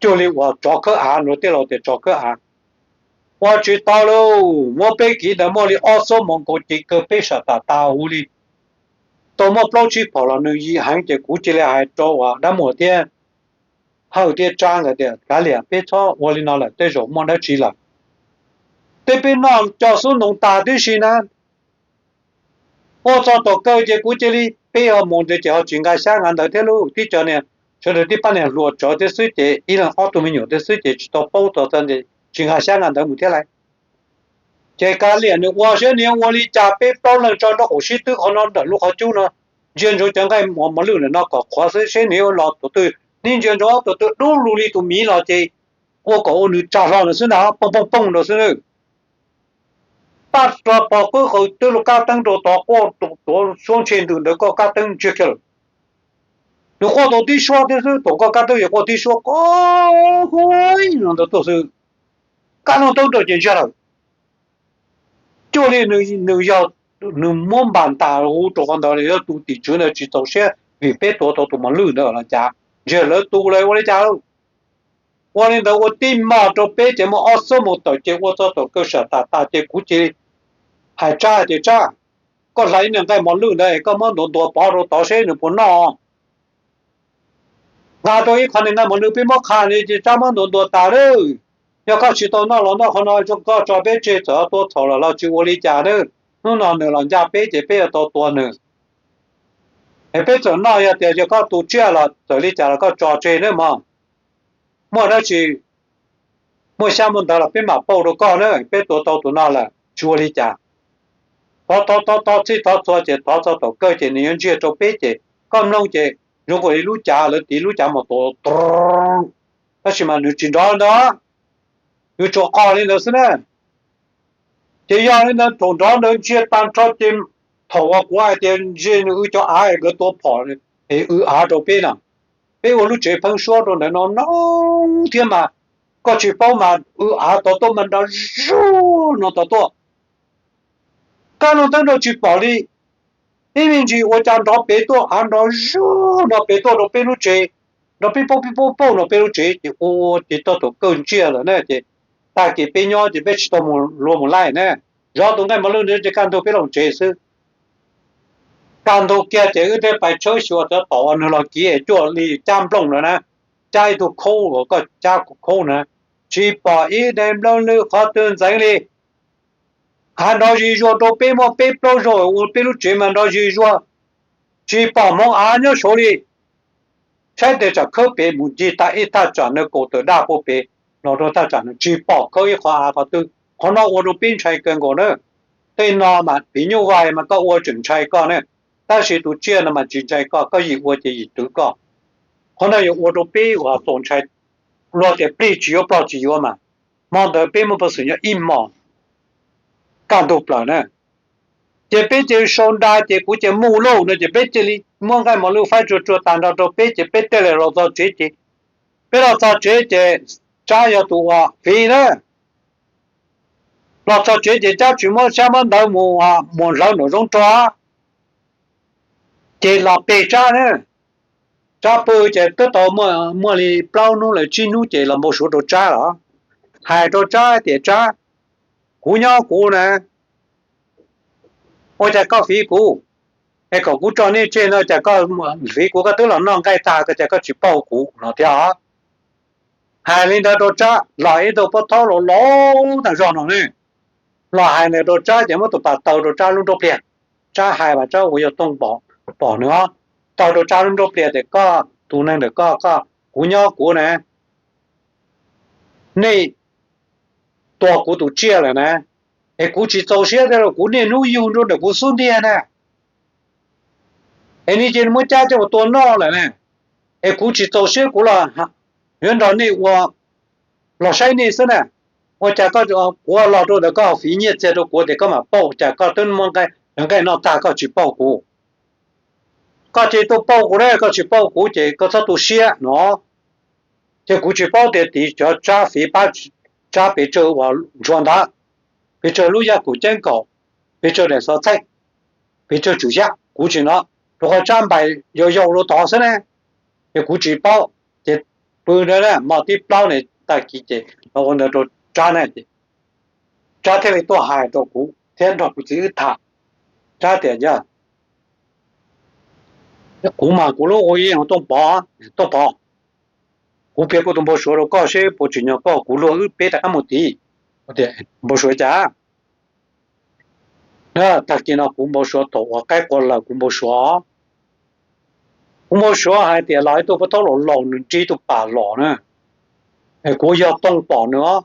Cuag li uas tsov khawb av no tej laus tias tsov khawb av. Ua tsis tau lauj, muab peb kiv ntawd muaj li ob xuab moos nkaus ces kawg peb sam tas tas huv li. Tau muaj plaub tsib phom los nws yim heev ces kuv cia li hais rau uas dab muag thiab Hawj thiab Tsab nkawd tias kav liam peb txhob ua li no lawm tej zaum muaj dab tsi lawm. Tej peb noj cov xub ntoos tas tib si na. Ua txog tom kawg ces kuv cia li peb ho mus ntawd ces ho tsis nqa xyab nqa ntawv thiab lauj, tib co niag sawv daws tib pab niag hluas tsawv thiab xwb ces ib leeg ob tug me nyuam thiab xwb ces tsis tau paub txog txog tsis nqa xyab nqa ntawv mus thiab lauj. Ces kav liam nws ua saib nws ua li cas, peb plaub leeg tso nraub qaum sib twb qhov no ntawm lub qhov cub no, ntsia ntsoov cov nqaij mos lwj ntawm no kom qhuav xwb seb nws yuav los tus twg, nws ntsia ntsoov ob tus twg dub lug li tus miv los ces ua kom ua nws tsa hlo nws xwb ntag, pooj pooj pooj rau xwb na. Paj rog pog qwb qws twb lub kab teeb rau tod quaj tuav suab ntshe ntws ntawd koj kab teeb ntsiag kiag lawm. Nws quaj tau tib suab thiab xwb, thaum koj kab teeb yuav quaj tib suab koj hu no ntawd tuaj xwb, kab no teeb rau ces ntsiag lawm. Cuaj li nws yog nws muab npas ntas hu rau qhov ntawd yog tus tim tswv ntawd tsis txaus siab vim peb tuav tau tus mos lwj ntawd los cas, ntsiag lawv tus lawm ua li cas. Ua li ntawd ua tib mos rau peb ces muaj ob xuab moos tawm ces ua txog tom kawg sam tas tas ces kuv cia li hais Tsab tias Tsab, koj hlais ib niag nqaij mos lwj ntawd koj muab ntuav ntuav pov rau tod seb nws puas noj. Nqa rau ib qho niag nqaij mos lwj peb muab qha li ces Tsab muab ntuav ntuav tas lawm. Yog koj tsis tau noj los noj qhov no, koj tso peb tseg, txawm tua txhaum lawm los tsis ua li cas na. Hnub no nws los ncaj peb ces peb yuav tau tua nws. Es peb txawm noj, yog tias yog koj tus tsiaj los txawm li cas los koj tso tseg na mog. Muaj dab tsi, muaj xyab muaj ntawv los peb mam pauj rau koj na, peb tua tau tus no lawm tsis ua li cas. Thov thov thov thov txhij thov txhua ces thov txog thaum kawg ces nws yuav ntsiag rau peb ces koj mloog ces zoo nkaus li lub cav lawv tiv lub cav mus tod, tab sis mas nws tsis nrov ntawd, nws tsuas qos li ntawd xwb na. Ces yog li ntawd thaum nrov ntawd ntsia tag nrho ces thaum uas kuv hais tias ntsia nws wb cov av nkawd tua phom es wb av rau peb na, peb ua lub tsev pheeb suab rau ntawd no no thiab mas koj tsis paub mas wb av tod tuaj mas nrov zuj no tod tuaj. Koj no twb nrov tsis pom li, ib me ntsis ua cas nrov pem tuaj, av nrov zuj no pem tuaj rau peb lub tsev, nrov pib pauj pib pauj pauj no peb lub tsev ces ua ces tau tus kawg ntsiag lawm na ces tag kis peb nyob ces peb tsis tau luag mus laij na. Zov tus nqaij mos lwj ntawd ces kaj ntug peb los tsev xwb. Kaj ntug kiag ces wb thiaj pais tshawb xyuas cov tom uas nws los kiv es cuaj li cab nplooj no na, cab ib tug khaub uas koj cab khaub na, tsis pom ib daim nplawg lwj qhov twg ntxeev li. Av nrov zis zuag rau peb muaj peb plaub zaug ua peb lub tsev mas nrov zis zuag, tsis pom hmoov av nyob saud li. Saib tes tsam khawb pem mus ncig tag ib thaj tsam nws kaum tawm daj puag pem los rau thaj tsam nws tsis pom khawb ib qho av qhov twg. Qhov no ua rau peb ntshai kawg nkaus na. Tej no mas phim nyuj vais mas koj ua tseem ntshai koj ne, tab sis tus tsiaj no mas tsis ntshai koj, koj yim ua ces yim twv koj. Qhov no yuav ua rau peb uas txaus ntshai, luag tias plig tsis yuav plog tsis yuav mas, hmo ntawd peb muaj peev xwm nyob ib hmos kaj ntug plaws na. Ces peb cia li sau nra ces kuv cia li mus lauj no ces peb cia li muab nqaij mos lwj faib tsuag tsuag tag nrho rau peb ces peb thiaj li los txog tsev ces, peb los txog tsev ces Tsab yog tus uas fiv na. Los txog tsev ces Tsab tsis muab xyab muab ntawv mus, mus hlawv nraum zoov rau, ces los peg Tsab na. Tsab pw ces twb tau muaj li plaub hnub lawm tsib hnub ces los npau suav rau Tsab los, hais rau Tsab tias Tsab, kuv nyob kuv na, ua cas koj fiv kuv, es kom kuv tso nej tseg no cas koj fiv kuv, koj twb los noj nqaij tag ko cas koj tsis pauj kuv no thiab. Hais li ntawd rau Tsab los ib tug pob thaub laus laus tas zog no ne, los hais ntawd rau Tsab ces muab tus pas taw rau Tsab lub nruab pliag. Tsab hais mas Tsab ua yog toog pom nws os, taw rau Tsab lub nruab pliag tias koj tus neeg ntawm koj, koj, kuv nyob kuv na, nej tua kuv tus tsiaj lawm na, es kuv tsis txaus siab thiab los kuv niaj hnub yug nrog ntawm kuv xub ntiag na, es nej cia li muab Tsab coj mus tua noj lawm na, es kuv tsis txaus siab kuv los yuav nrog nej ua, los saib nej xwb na. Ua cas koj, kuv los rau ntawd koj fiv nyiaj txiag rau kuv tias koj mam pauj, cas koj twb muab nqaij noj tag koj tsis pauj kuv. Koj cia li tuaj pauj kuv na, koj tsis pauj kuv ces koj txhob tu siab no. Ces kuv tsis paub tias tiv cov Tsab fiv pab Tsab pes tsawg uas ntshua ntawd, pes tsawg lub yaj kum ceeb kaum, pes tsawg daim xov txheej, pes tsawg tswm yaj kuv tsis hnov, rau qhov Tsab npais yau yau rau tod xwb ne, ces kuv tsis paub. Ces pw ntawd hmo thib plaub ne, tag kis ces los ua ntawd rau Tsab ne, Tsab thiaj li tuaj hais rau kuv thiab nrog kuv txiv wb tham. Tsab tias, yog kuv mas kuv lub ua ib Tooj Pov, Tooj Pov, kuv piav kuv tus npau suav rau koj seb puas tsim nyog koj kuv luag wb peb rov qab mus tid. Npau suav cas? Tag kis no kuv npau suav thaum uas qaib qua lawm kuv npau suav, kuv npau suav hais tias los ib tug pob thaub laus laus nws nrig tus pas los na, kuv yog Tooj Pov nws os,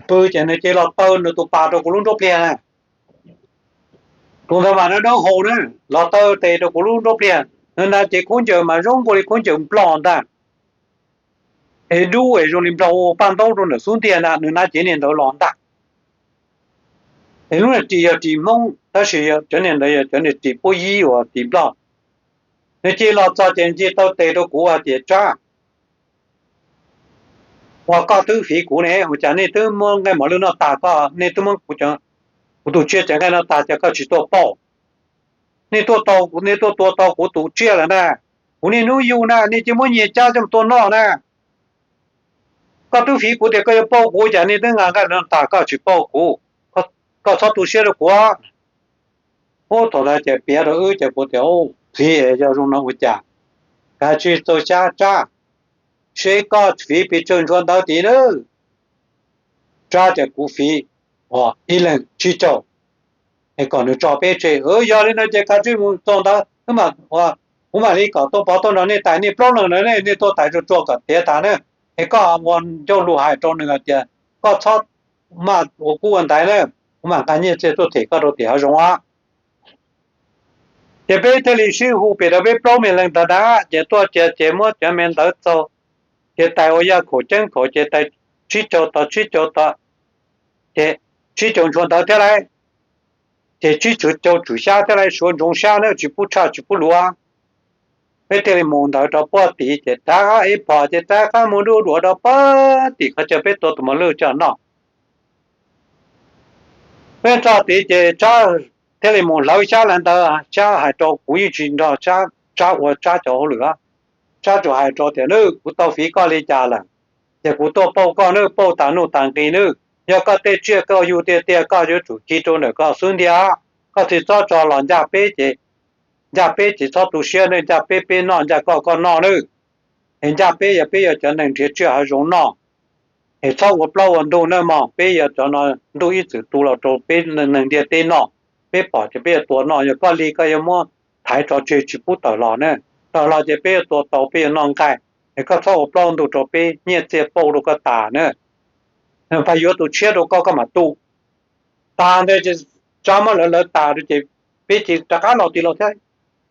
pw ces nws cia li los taw nws tus pas rau kuv lub nruab pliag na. Tus ntawd mas dawb dawb hau na, los taw tes rau kuv lub nruab pliag, nws hnav cev khaub ncaws mas zoo nkaus li khaub ncaws nplog ntag, es dub es zoo li nplog ua paj ntaub rau ntawm xub ntiag ntag, nws hnav cev niag ntawd los ntag. Es lub niag ris yog ris Hmoob tab sis cov niag ntawd yog cov niag ris puab yib uas ris nplog. Nws cia li los txog ces cia taw tes rau kuv hais tias, Tsab, uas koj twb fiv kuv ne, ua cas nej twb muab nqaij mos lwj noj tag, koj, nej twb muab kuv tus tsiaj cov nqaij noj tag, cas koj tsis tuaj pauj? Nej tuaj tau, nej tuaj tua tau kuv tus tsiaj lawm na, kuv niaj hnub yug na, nej cia li muab nyiag Tsab coj mus tua noj na. Koj twb fiv kuv tias koj yuav pauj kuv, cas nej twb nqa nqaij noj tag koj tsis pauj kuv? Koj txhob tu siab rau kuv. Ub, thaum ntawd ces piav rau wb ces kuv tias, Txiv, yog zoo no ua cas, kav tsij txaus siab Tsab, seb koj fiv pes tsawg ntshua ntawv tid nawb. Tsab tias kuv fiv ib leeg tsib caug, es kom nws tso peb tseg. Yog li no ces kav tsij mus txog ntawd, kuv mam li kom Tooj Pov tuaj nrog nej tais, nej plaub leeg ntawd nej tuaj tais tsuag tsuag kom tiav tas na, es koj ua ncauj lus hais rau nws hais tias koj txhob maj ua kub ua ntaiv na, kuv mam nqa nyiaj txiag tuaj them koj rau tim hav zoov os. Ces peb thiaj li sib hu pem rau peb plaub me leej ntawd na, ces tuaj cia ces muab cov me ntawv txaug, ces tais ua yaj khaum ceeb khaum ces tais tsib caug tod tsib caug tod, ces tsib caug ntshua ntawv thiab lauj, ces tsib caug tswm xyab thiab lauj, suav ntsoov xyab na, tsis pub tshaj tsis pub luav. Peb thiaj li mus ntawd rau puag tid ces rov qab ev phom ces rov qab mus duj duav rau puag tim qhov chaw peb tua tus mos lwj coj noj. Peb txog tid ces Tsab thiaj li mus hlawv xyab lawm ntawd, Tsab hais rau kuv yeej tsis nrog Tsab ua Tsab cov hauj lwm. Tsab tsuas hais rau tias, Nawb, kuv tau fiv koj li cas lawm, ces kuv tuaj pauj koj nawb, pauj tas nuj tas nqi nawb. Yog koj tej tsiaj koj yug tiag tiag koj yuav tsum khi rau ntawm koj xwb ntiag. Koj tsis txhob tso los ncaj peb ces, ncaj peb ces txhob tu siab nawb, ncaj peb peb noj, ncaj koj koj noj nawb. Es ncaj peb yog peb yog cov neeg nrhiav tsiaj hav zoov noj, es txhob ua plaub ua ntug nawb mog, peb yog cov no ntuj ib txwm tu los rau peb neeg ntiaj teb noj, peb pom ces peb yuav tua noj, yog koj li koj yuav muab thaiv tso tseg tsis pub tawm los na, tawm los ces peb yuav tua tau peb yuav noj nqaij, es koj txhob ua plaub ntug rau peb, nyiaj txiaj pauj rau koj tas na. Pab yuav tus tshiab rau koj koj mam tu. Tas ntawd ces Tsab muab lawv lawv tas rau ces peb ces rov qab los tim los thiab,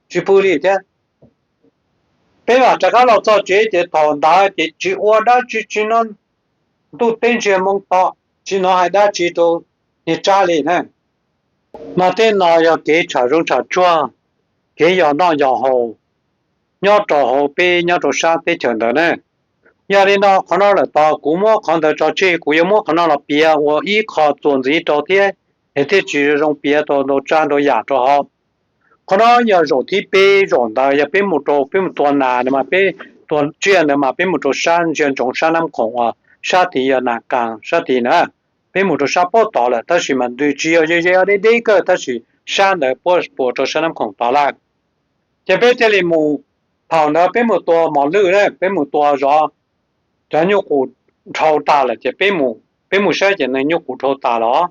tsis pw li thiab. Peb mam rov qab los txog tsev ces thaum ntawd ces tsis ua dab tsi tsis hnov ntuj teb ntsiag moo to, tsis hnov hais dab tsi rau niag Tsab li na. Mas tej no yog kev tsham zoov tsham tsuag, kev yog noj yog haus nyob rau hauv peb nyob rau sab teb chaws ntawd na. Yog li no qhov no lawm tod kuv muab qhov ntawd tso tseg, kuv yuav muab qhov no los piav ua ib qho txuas ntxiv rau thiab, es thiaj tsis zoo piav tau ntau tsav ntau yam rau hauv. Qhov no yog zaum thib peb, zaum ntawd yog peb mus rau peb mus tua nas ntawd mas peb tua tsiaj ntawd mas peb mus rau sab ntsia ntsoov sab Nab Khoom uas sab tid yog Nas Kas sab tid na. Peb mus rau sab puag tod lawm tab sis mas nws tsis yog ze ze deb deb kawg tab sis sab ntawd puab puas rau sab Nab Khoom tod lawm. Ces peb thiaj li mus, thaum ntawd peb mus tua mos lwj na, peb mus tua zov cov nyuj qus dhau tas lawm ces peb mus saib ces neeg nyuj qus dhau tas los.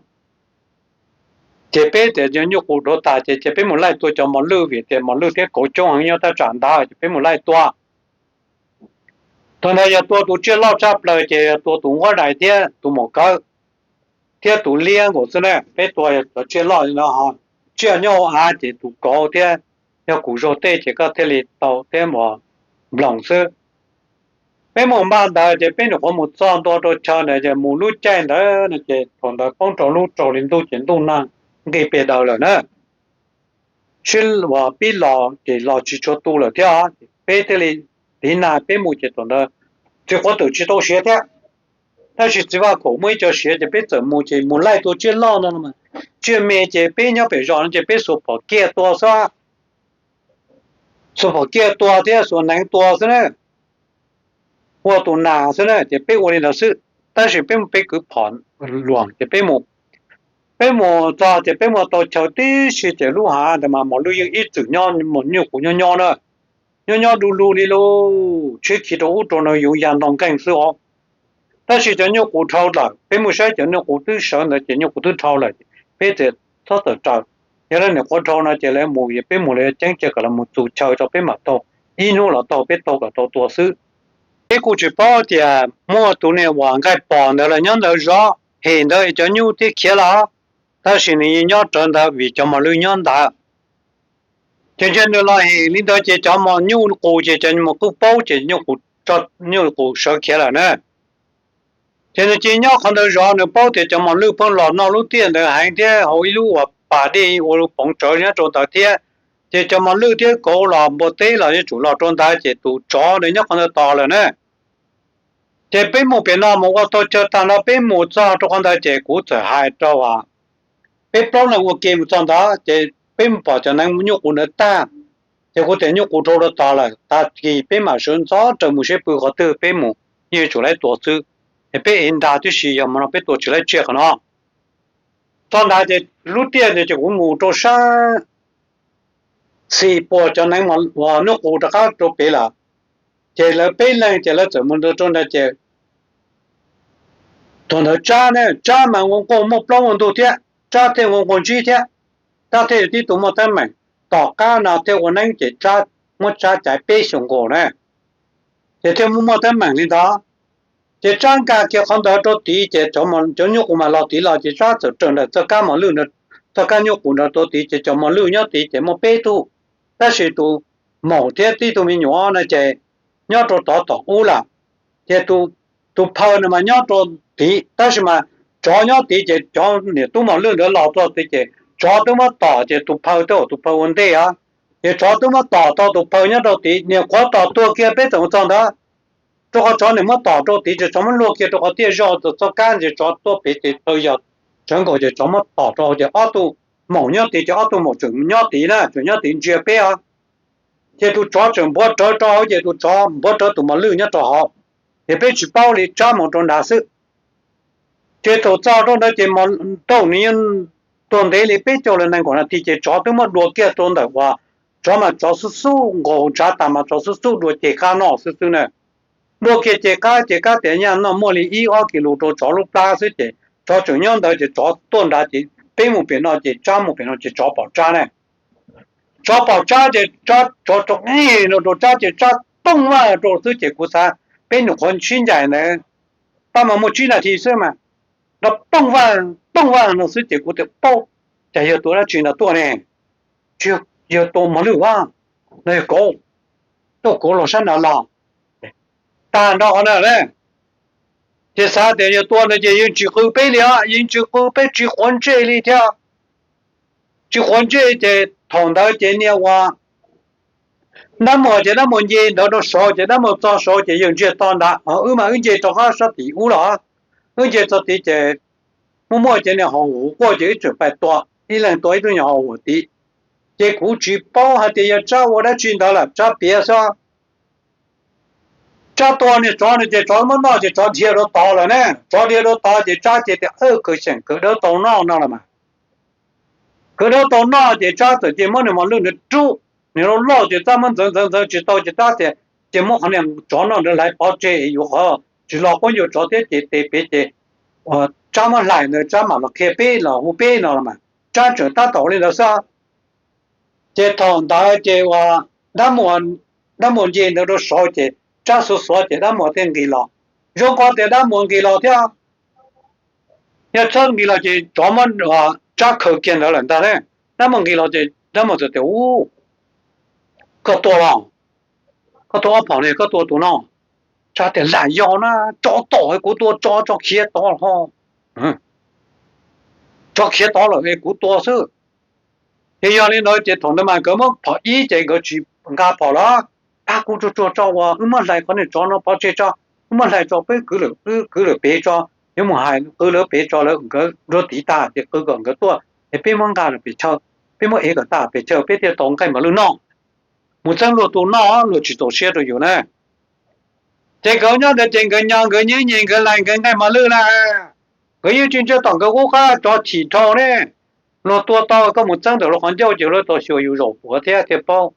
Ces peb tias cov nyuj qus dhau tas ces ces peb mus laij tua cov mos lwj vim tias mos lwj thiab kauv coob heev nyob thaj tsam ntawd ces peb mus laij tua. Thaum ntawd yog tua tus tsiaj loj tshaj plaws ces yog tua tus nquab dais thiab tus maum kawb thiab tus liab nkaus xwb na. Peb tua cov tsiaj loj no, tsiaj nyob hauv av ces tus kauv thiab, yog kuv zaug tej ces koj thiaj li tau thiab nploos xwb. Peb mus npaj ntawd ces peb nyuam qhuav mus txog ntua rau chaw ntawd ces mus lub caij ntawd no ces thaum ntawd poob rau lub rau hli ntuj ces ntuj nag nqis pes daws lawm na. Sib uas pib los ces los tsis tshua tu lawm thiab, peb thiaj li tiv nag peb mus ces thaum ntawd txiv quav twm tsis tau siav thiab. Tab sis txiv vaj khaum muaj ib co siav ces peb txawm mus ces mus laij tua tsiaj loj no, tsiaj me ces peb nyob pem zos no ces peb xuas phom kiag tua xwb, xuas phom kiag tua thiab xuas hneev tua xwb na, ua tus nas xwb na ces peb ua li ntawd xwb. Tab sis peb mus peb kwv phom luam ces peb mus, peb mus txog ces peb mus tau chaw tib si ces lub hav ntawd mas mos lwj yeej ib txwm nyob, nyuj qus nyob nyob na, nyob nyob du lug li lub tsheb khi rau ub rau no yuav ya ntoo nkeeg xwb os. Tab sis cov nyuj qus dhau lawm, peb mus saib cov nyuj qus twb sawv ntawd ces nyuj qus twb dhau lawm, peb txawm txhob txawm raws. Yog lawv nyuam qhuav dhau no ces lawv mus, peb mus lawv ceeb cia kom lawv mus txus chaw rau peb mam taug, ib hnub los taug peb taug kom tau tua xwb. Peb kuj tsis paub tias muaj tus niag uas nqaij pom ntawd los nyob ntawd zov hem ntawd cov nyuj thiab khiav los, tab sis nws yeej nyob rawv ntawd vim cov mos lwj nyob ntawd. Ces ntshe nws los hem li ntawd ces cov mos nyuj qus ces cov mos kuj paub ces nyuj qus, nyuj qus sawv khiav lawm na. Ces nws cia nyob qhov ntawd zov, nws paub tias cov mos lwj pheej los noj lub tiaj ntawd heev thiab hauv ib lub uas pas dej ua poov tsawv nyob rau ntawd thiab. Ces cov mos lwj thiab kauv los npua teb los yuav tsum los rau ntawd ces tus tsov nws nyob qhov ntawd tos lawm na. Ces peb mus pem no mus ua tau chaw tag no peb mus txog rau qhov ntawd ces kuv txawm hais rau peb plaub leeg ua ke mus txog ntawd ces peb mus pom cov neev nyuj qus ntawd tag. Ces kuv tias nyuj qus dhau rau tod lawm, tag kis peb mam sawv ntxov raws mus seb pw qhov twg peb mus, yeej yuav tsum laib tua xwb. Es peb ev nra tib si, yog mus no peb tua tsis laib tsiaj qhov no. Txog ntawd ces lub tiaj ntawd ces kuv mus rau sab xis puas cov neev nyuj qus rov qab rau pem lawm. Ces lawv peb leeg ces lawv txawm mus rau ntawd ces thaum ntawd Tsab ne, Tsab mas nqua nquag muaj plaub muaj ntug thiab, Tsab thiaj nqua nquag ntsib thiab, Tsab thiaj yog tib tug muaj teeb meem. Tom qab no thiaj ua neeb ces Tsab muab Tsab caiv peb xyoos nkaus na, ces thiaj muaj muaj teeb meem li ntawd. Ces Tsab nkag kiag qhov ntawd rau tid ces cov nyuj qus mas los tid los ces Tsab txawm raws ntawm txoj kab mos lwj, txoj kab nyuj qus ntawd rau tid ces cov mos lwj nyob tid ces muaj peb tug. tab sis tus maum thiab tib tug me nyuam no ces nyob rau tod tom ub lawm. Ces tus phaw no mas nyob rau tid, tab sis mas tsov nyob tid ces cov niam tub mos lwj ntawd los txog tid ces tsov twb muab tom ces tus phaw twb ua tus phaw ua ntej os. Ces tsov twb muab tom tau tus phaw nyob rau tid, niam qhuav tom tuag kiag peb txawm mus txog ntawd. Rau qhov tsov niam muab tom rau tid ces tsov muab luag kiag rau qhov tiaj zog txog kab ces tsov tuaj pem ces phaw yog tsawv nkaus ces tsov muab tom rau ces ob tug maum nyob tid ces ob tug maum tseem nyob tid na, tseem nyob tid ntsia peb os. Ces tus tsov tseem npuav rawv rau hauv ces tus tsov npuav rawv tus mos lwj nyob rau hauv, ces peb tsis paub li, Tsab mus rau nrad xwb. Ces thaum txog rau ntawd ces Mos Nrauj nws yeej tuag ntev li peb caug los nees nkaum nas this ces tsov twb muab dua kiag rau ntawm uas tsov mas tsov xub xub nkaus ntshav tas mas tsov xub xub dua ces qab noj xwb xwb na. Dua kiag ces qab ces qab tias nyaj noj muaj li ib ob kis lus rau tsov lub plab xwb ces tsov tseem nyob ntawd ces tsov tuaj nrad ces peb mus pem no ces Tsab mus pem no ces tsov pom Tsab na. Tsov pom Tsab ces tsov rau no rau Tsab ces Tsab tooj vaj rau xwb ces kuv xav peb nyuam qhuav sib ncaim ntawd tab mas muaj tsib nas this xwb mas, nrov tooj vaj tooj vaj no xwb ces kuv tias paub, cas yawg tua dab tsi no tuaj ne? Tsis yog, yawg tua mos lwj vaj no, yog kauv, tuaj kauv los sab nrad los. Tag nrho qhov no na, ces xav tias yawg tua no ces yeej tsis qw peb li os, yeej tsis qw peb tsis quav ntsej li thiab. Tsis quav ntsej ces thaum ntawd ces niag ua Dab Muas ces Dab Muas nce ntawd rau saud ces Dab Muas txog saud ces yawg ntsiag to ntawd, wb mas wb nce rau qab sab tim ub los, wb nce txog tid ces muaj muaj ces niag hos huam quaj ces wb tseem pais tua, ib leeg tua ib tug nyuag hos huam tid. Ces kuv tsis paub hais tias yog Tsab ua dab tsi ntawd lawm, Tsab piav xwb. Tsab tua niag tsov no ces tsov muab noj ces tsov dhia rau tod lawm ne, tsov dhia rau tod ces Tsab ces tias, Aw, khaws xyeem khaws dawb tau noj no los mas. Khaws dawb tau noj ces Tsab txawm cia muab nws mos lwj nws rub, nws loj loj ces Tsab muab ntxeev ntxeev ntxeev tsis tau ces Tsab tias, Cia muab qhov niag tsov noj ntawd hlais pov tseg yuav qhov tsis los quab ncaug tsov thiab ces tes pem ces Tsab muab hlais ntawd Tsab mam los qhia peb los hu peb no los mas. Tsab tseem tab tom li ntawd xwb. Ces thaum ntawd ces ua Dab Muas nce ntawd rau saud ces Tsab xuav xuav ces Dab Muas thiaj nqis los. Zoo nkaus tias Dab Muas nqis los thiab. Yog txhob nqis los ces tsov muab Tsab khaws kiag ntawd lawm ntag ne. Dab Muas nqis los ces Dab Muas txawm tias, U, koj tua los? Koj tua ob phom ne, koj tua tus no? Tsab tias, Lam yog na, tsov tom kuv tua, tsov, tsov khiav tod ho. Tsov khiav tod lawm es kuv tua xwb. Ces yog li ntawd ces thaum ntawd mas nkawd muab phom ib ces nkawd tsis nqa phom los, Pab kuv tsuag tsuag tso uas wb muab hlais qhov niag tsov no pov tseg tso, wb muab hlais tso peb kwv lawm, wb kwv lawm pem tso, yuav mus hais kwv lawv pem tso lawv nkawd nrog tiv tas ces qw kom nkawd tuaj es peb muab nqa lawm pem chaw, peb muab ev kom tas pem chaw peb thiaj tau nqaij mos lwj noj. Mus txeeb luag tus noj, luag tsis txaus siab rau yus na. Ces nkawd nyob ntawd ces nkawd nyo nkawd nyeb nyem nkawd hlais nkawd nqaij mos lwj na. Nkawd yeej tsis ntsia tom nkawd qub qab, tsov chim dhau ne. Luag tua tau koj mus txeeb ntawm luag qhov ncauj ces luag tau xyuas yus zaum puav thiab thiaj paub.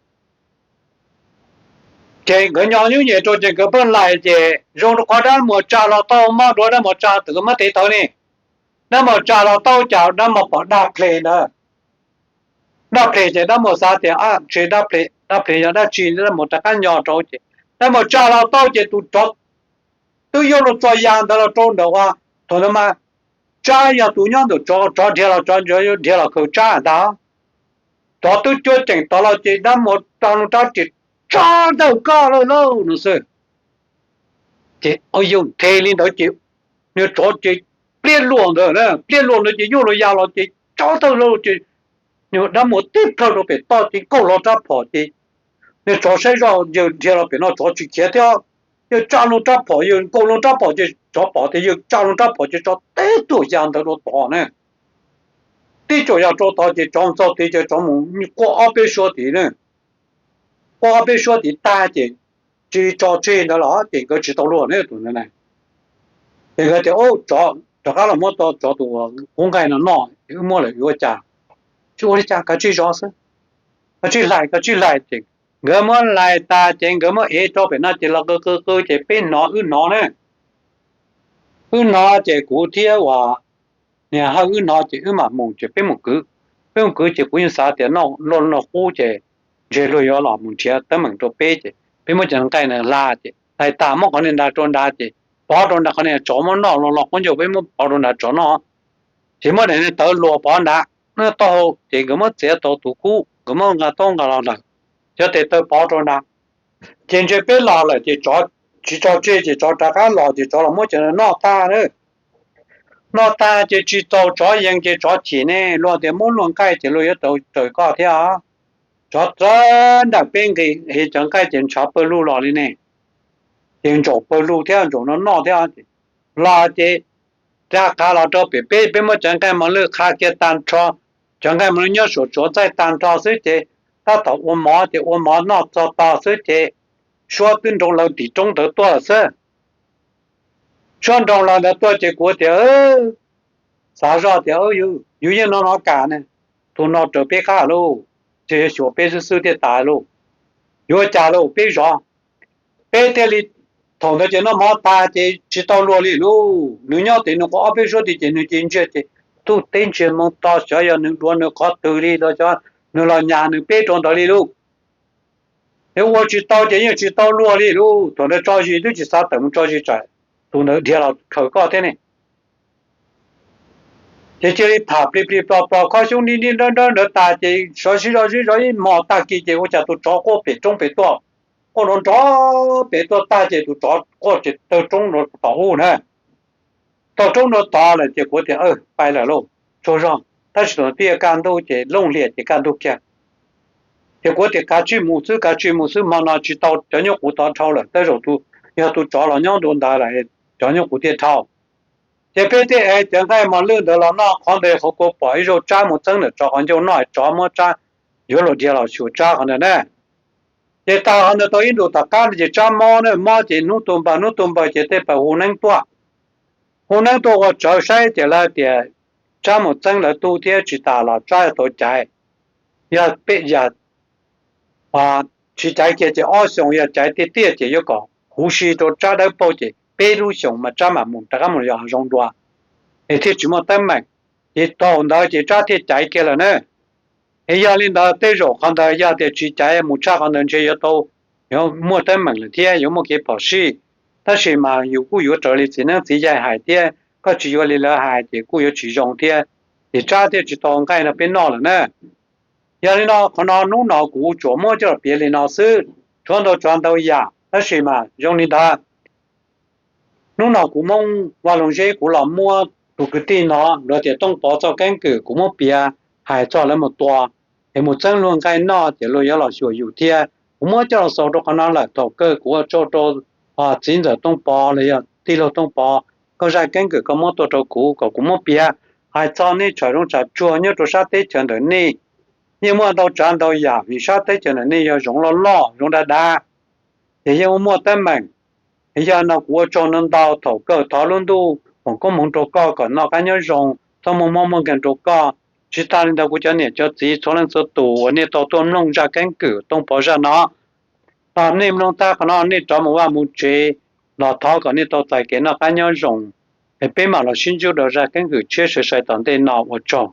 Ces nkawd nyo nyub nyem rau ces nkawd pheej hlais ces zoo rau qhov Dab Muas tsa los tau, mob dua Dab Muas tsa tawm muab tev tawv ne. Dab Muas tsa los tau cas Dab Muas pom dab phle ntawd. Dab phle ces Dab Muas xav tias, A, ntshe dab phle, dab phle yog dab tsi, Dab Muas rov qab nyo rau ces Dab Muas tsa los tau ces tus tsov twb yuav luag txo ya ntawd los rau ntawm ua, thaum ntawd mas Tsab yog tus nyob ntawm tsov, tsov dhia los tsov dhia los khaws Tsab ntag. Tsov twb cuab ceem tod los ces Dab Muas rau rab riam, Tsab ntawm koj lawm lauj no xwb. Ces yawg nthe li ntawd ces niag tsov ces pliab luag ntawd, pliab luag ntawd ces yuav luag ya los ces tsov tawg lauj ces Dab Muas tib plhaw rau pem toj ces nkaug hlo rab phom ces niag tsov saib zoj yawg dhia los pem no tsov tsis khiav thiab, yawg tsa loo rab phom, yawg nkaug loo rab phom ces tsov pom tias yawg tsa loo rab phom ces tsov tib tuam ya ntawd rau tod ne. Tib tuam ya rau tod ces tsov txog tid ces tsov mus quaj ob peb suab tid ne. Quaj ob peb suab tid tag ces tsis tso tseg ntawd los ces nkawd tsis tau luag ne tus ntawd na. Ces nkawd tias, Rov qab los muab tau tsov tus uas kub nqaij no noj, wb muab lawm yuav ua cas? Tsis ua li cas, kav tsij zov xwb, kav tsij hlais, kav tsij hlais. Ces nkawd muab hlais tas ces nkawd muab ev rau pem no ces los qw qw qw ces peb hnov wb hnov na. Wb hnov ces kuv thiab uas niag Hawj wb hnov ces wb mam mus ces peb mus kwv. Peb mus kwv ces kuv yeej xav tias noj luag noj qub ces ntshe luag yuav los mus nrhiav teeb meem rau peb ces peb muab cov nqaij na hla ces hlais tas muab qhov niag nrad rau nrad ces pov rau nrad, qhov niag tsov muab noj los los quab ncaug peb muab pov rau nrad tsov noj. Ces muab daim niag tawv luas pov nrad, taub hau ces nkawd muab txiav tau tus kub, nkawd muab nqa taub nqa los lawm. cov tes taw pov rau ntag. Ces ntshe peb los lawm ces tsov tsis tso tseg ces tsov rov qab los ces tsov los muab cov no noj tag na. Noj tag ces tsis txaus tsov yees ces tsov chim ne, luag tias muab luag nqaij ces luag yuav tau raws koj thiab. Tsov txawm nram peb nqis es cov nqaij ces ntshav pawg lug los li ne. Ces ntsaum pawg lug thiab ntsaum no noj thiab. Los ces rov qab los rau pem peb, peb muab cov nqaij mos lwj qha kiag tag nrho. Cov nqaij mos lwj nyob suav tsuav txaij tag nrho xwb ces tab tom ua mov ces ua mov noj txog tog xwb ces suab twb nroo lawv tim roob ntawd tuaj lawm xwb. Suab nroo lawv ntawd tuaj ces kuv tias, xav zoj tias, yus yeej no no kam ne, tus no raws peb qab lauj, tsis yog xyuas peb xwb xwb thiaj tas lauj. Yuav ua cas lauj, peb zov. Peb thiaj li, thaum ntawd ces noj mov tag ces tsis tau luag li lauj. Nws nyob tim nws qhov ob peb suab tid ces nws cia li ntsiag ces tuj teb ntsiag moo to, xyov yog nws dua nws qhov twg li los xyov nws los nyas nws peb rau ntawd li lauj. Es ua tsis tau ces yeej tsis tau luag li lauj. Thaum ntawd tso zis twb tsis xav tawm mus tso zis tsam tus ntawd dhia los khaws koj thiab ne. Ces cia li tham plig plig plos plos khob xyoob nib nib nrawb nrawb ntawd tas ces sov sib zog sib zog ib hmos tag kis ces ua cas tus tsov quaj pem roob pem tuaj, quaj nrov nrov pem tuaj tag ces tus tsov quaj ces taug roob rau tom ub na. Taug roob rau tod lawm ces kuv tias, pais lawm lauj, tsaug zog. Tab sis thaum twb yuav kaj ntug ces looj hlias ces kaj ntug kiag. Ces kuv tias kav tsij mus xwb, kav tsij mus xwb, hmo no tsis tau cov nyuj quv tod dhau lawm, tej zaum tus, yog tus tsov los nyob ntu ntawd lawm, cov nyuj quv thiaj dhau. Ces peb thiaj ev cov nqaij mos lwj ntawd los noj, qhov ntawd qhov kuv pom ib zaug Tsab mus txeeb ntawm tsov qhov ncauj noj, tsov muab Tsab yuav luag dhia los xyuas Tsab qhov ntawd na. Ces tag qhov ntawd tau ib ntus tom qab no ces Tsab mob na, mob ces hnub tu npawg hnub tu npawg ces tej pawg hu neeb tuaj. Hu neeb tuaj ua tsawv saib ces lawv tias Tsab mus txeeb lawv tub thiab tsis tas los Tsab yog tau caiv, yog peb yam tsis caiv kiag ces ob xyoos, yog caiv tiag tiag ces yuav kom huv si rau Tsab dawb paug ces peb lub xyoos mas Tsab mam mus rov qab mus yos hav zoov dua, es thiaj tsis muaj teeb meem. Ces thaum ntawd ces Tsab thiaj caiv kiag lawm na. Es yog li ntawd tej zaum qhov ntawd yog tias tsis caiv mus tshaj qhov ntawd ntshe yuav tau, yuav muaj teeb meem lawm thiab yuav muaj kev phom sij. Tab sis mas yus kuj yuav raws li txiv neeb txiv yaig hais thiab, koj tsis yuav li lawv hais ces kuj yuav tsis zoo thiab. Ces Tsab thiaj tsis tau nqaij no peb noj lawm na. Yog li no qhov no hnub no kuv tsuas muab coj los piav li no xwb, tshuav ntau tshuav ntau yam tab sis mas zoo li ntawd. Hnub no kuv Hmoob Vaj Loog Zeb kuv los muab tus kwv tij no luag tias Tooj Pov txoj keeb kwm kuv muab piav hais txog lawv mus tua es mus txeeb luag nqaij noj ces luag yuav los xyuas yus thiab. Kuv muab coj los xaus rau qhov no lawm, thaum kawg kuv ua tsaug rau txiv ntxawm Tooj Pov los yog tij laug Tooj Pov, koj zaj keeb kwm koj muab tuaj rau kuv kom kuv muab piav hais txog nej tsham zoov tsham tsuag nyob rau sab teb chaws ntawm nej. Yeej muaj ntau tsav ntau yam vim sab teb chaws ntawm nej yog zoov loj loj zoov dav dav, ces yeej muaj teeb meem. Yog no kuv ua tsaug ntau ntau, thaum kawg thov lub ntuj foom koob hmoov rau koj kom noj qab nyob zoo, txhob muaj mob muaj nkeeg rau koj. Tsis tas li ntawd kuv cov niam cov txiv txhua leej txhua tus uas nej tau tuaj mloog zaj keeb kwm Tooj Pov zaj no, nej mloog tag qhov no nej rov mus vaj mus tsev los thov kom nej tau txais kev noj qab nyob zoo, es peb mam los sib ntsib rau zaj keeb kwm tshiab sai sai tom ntej no, ua tsaug.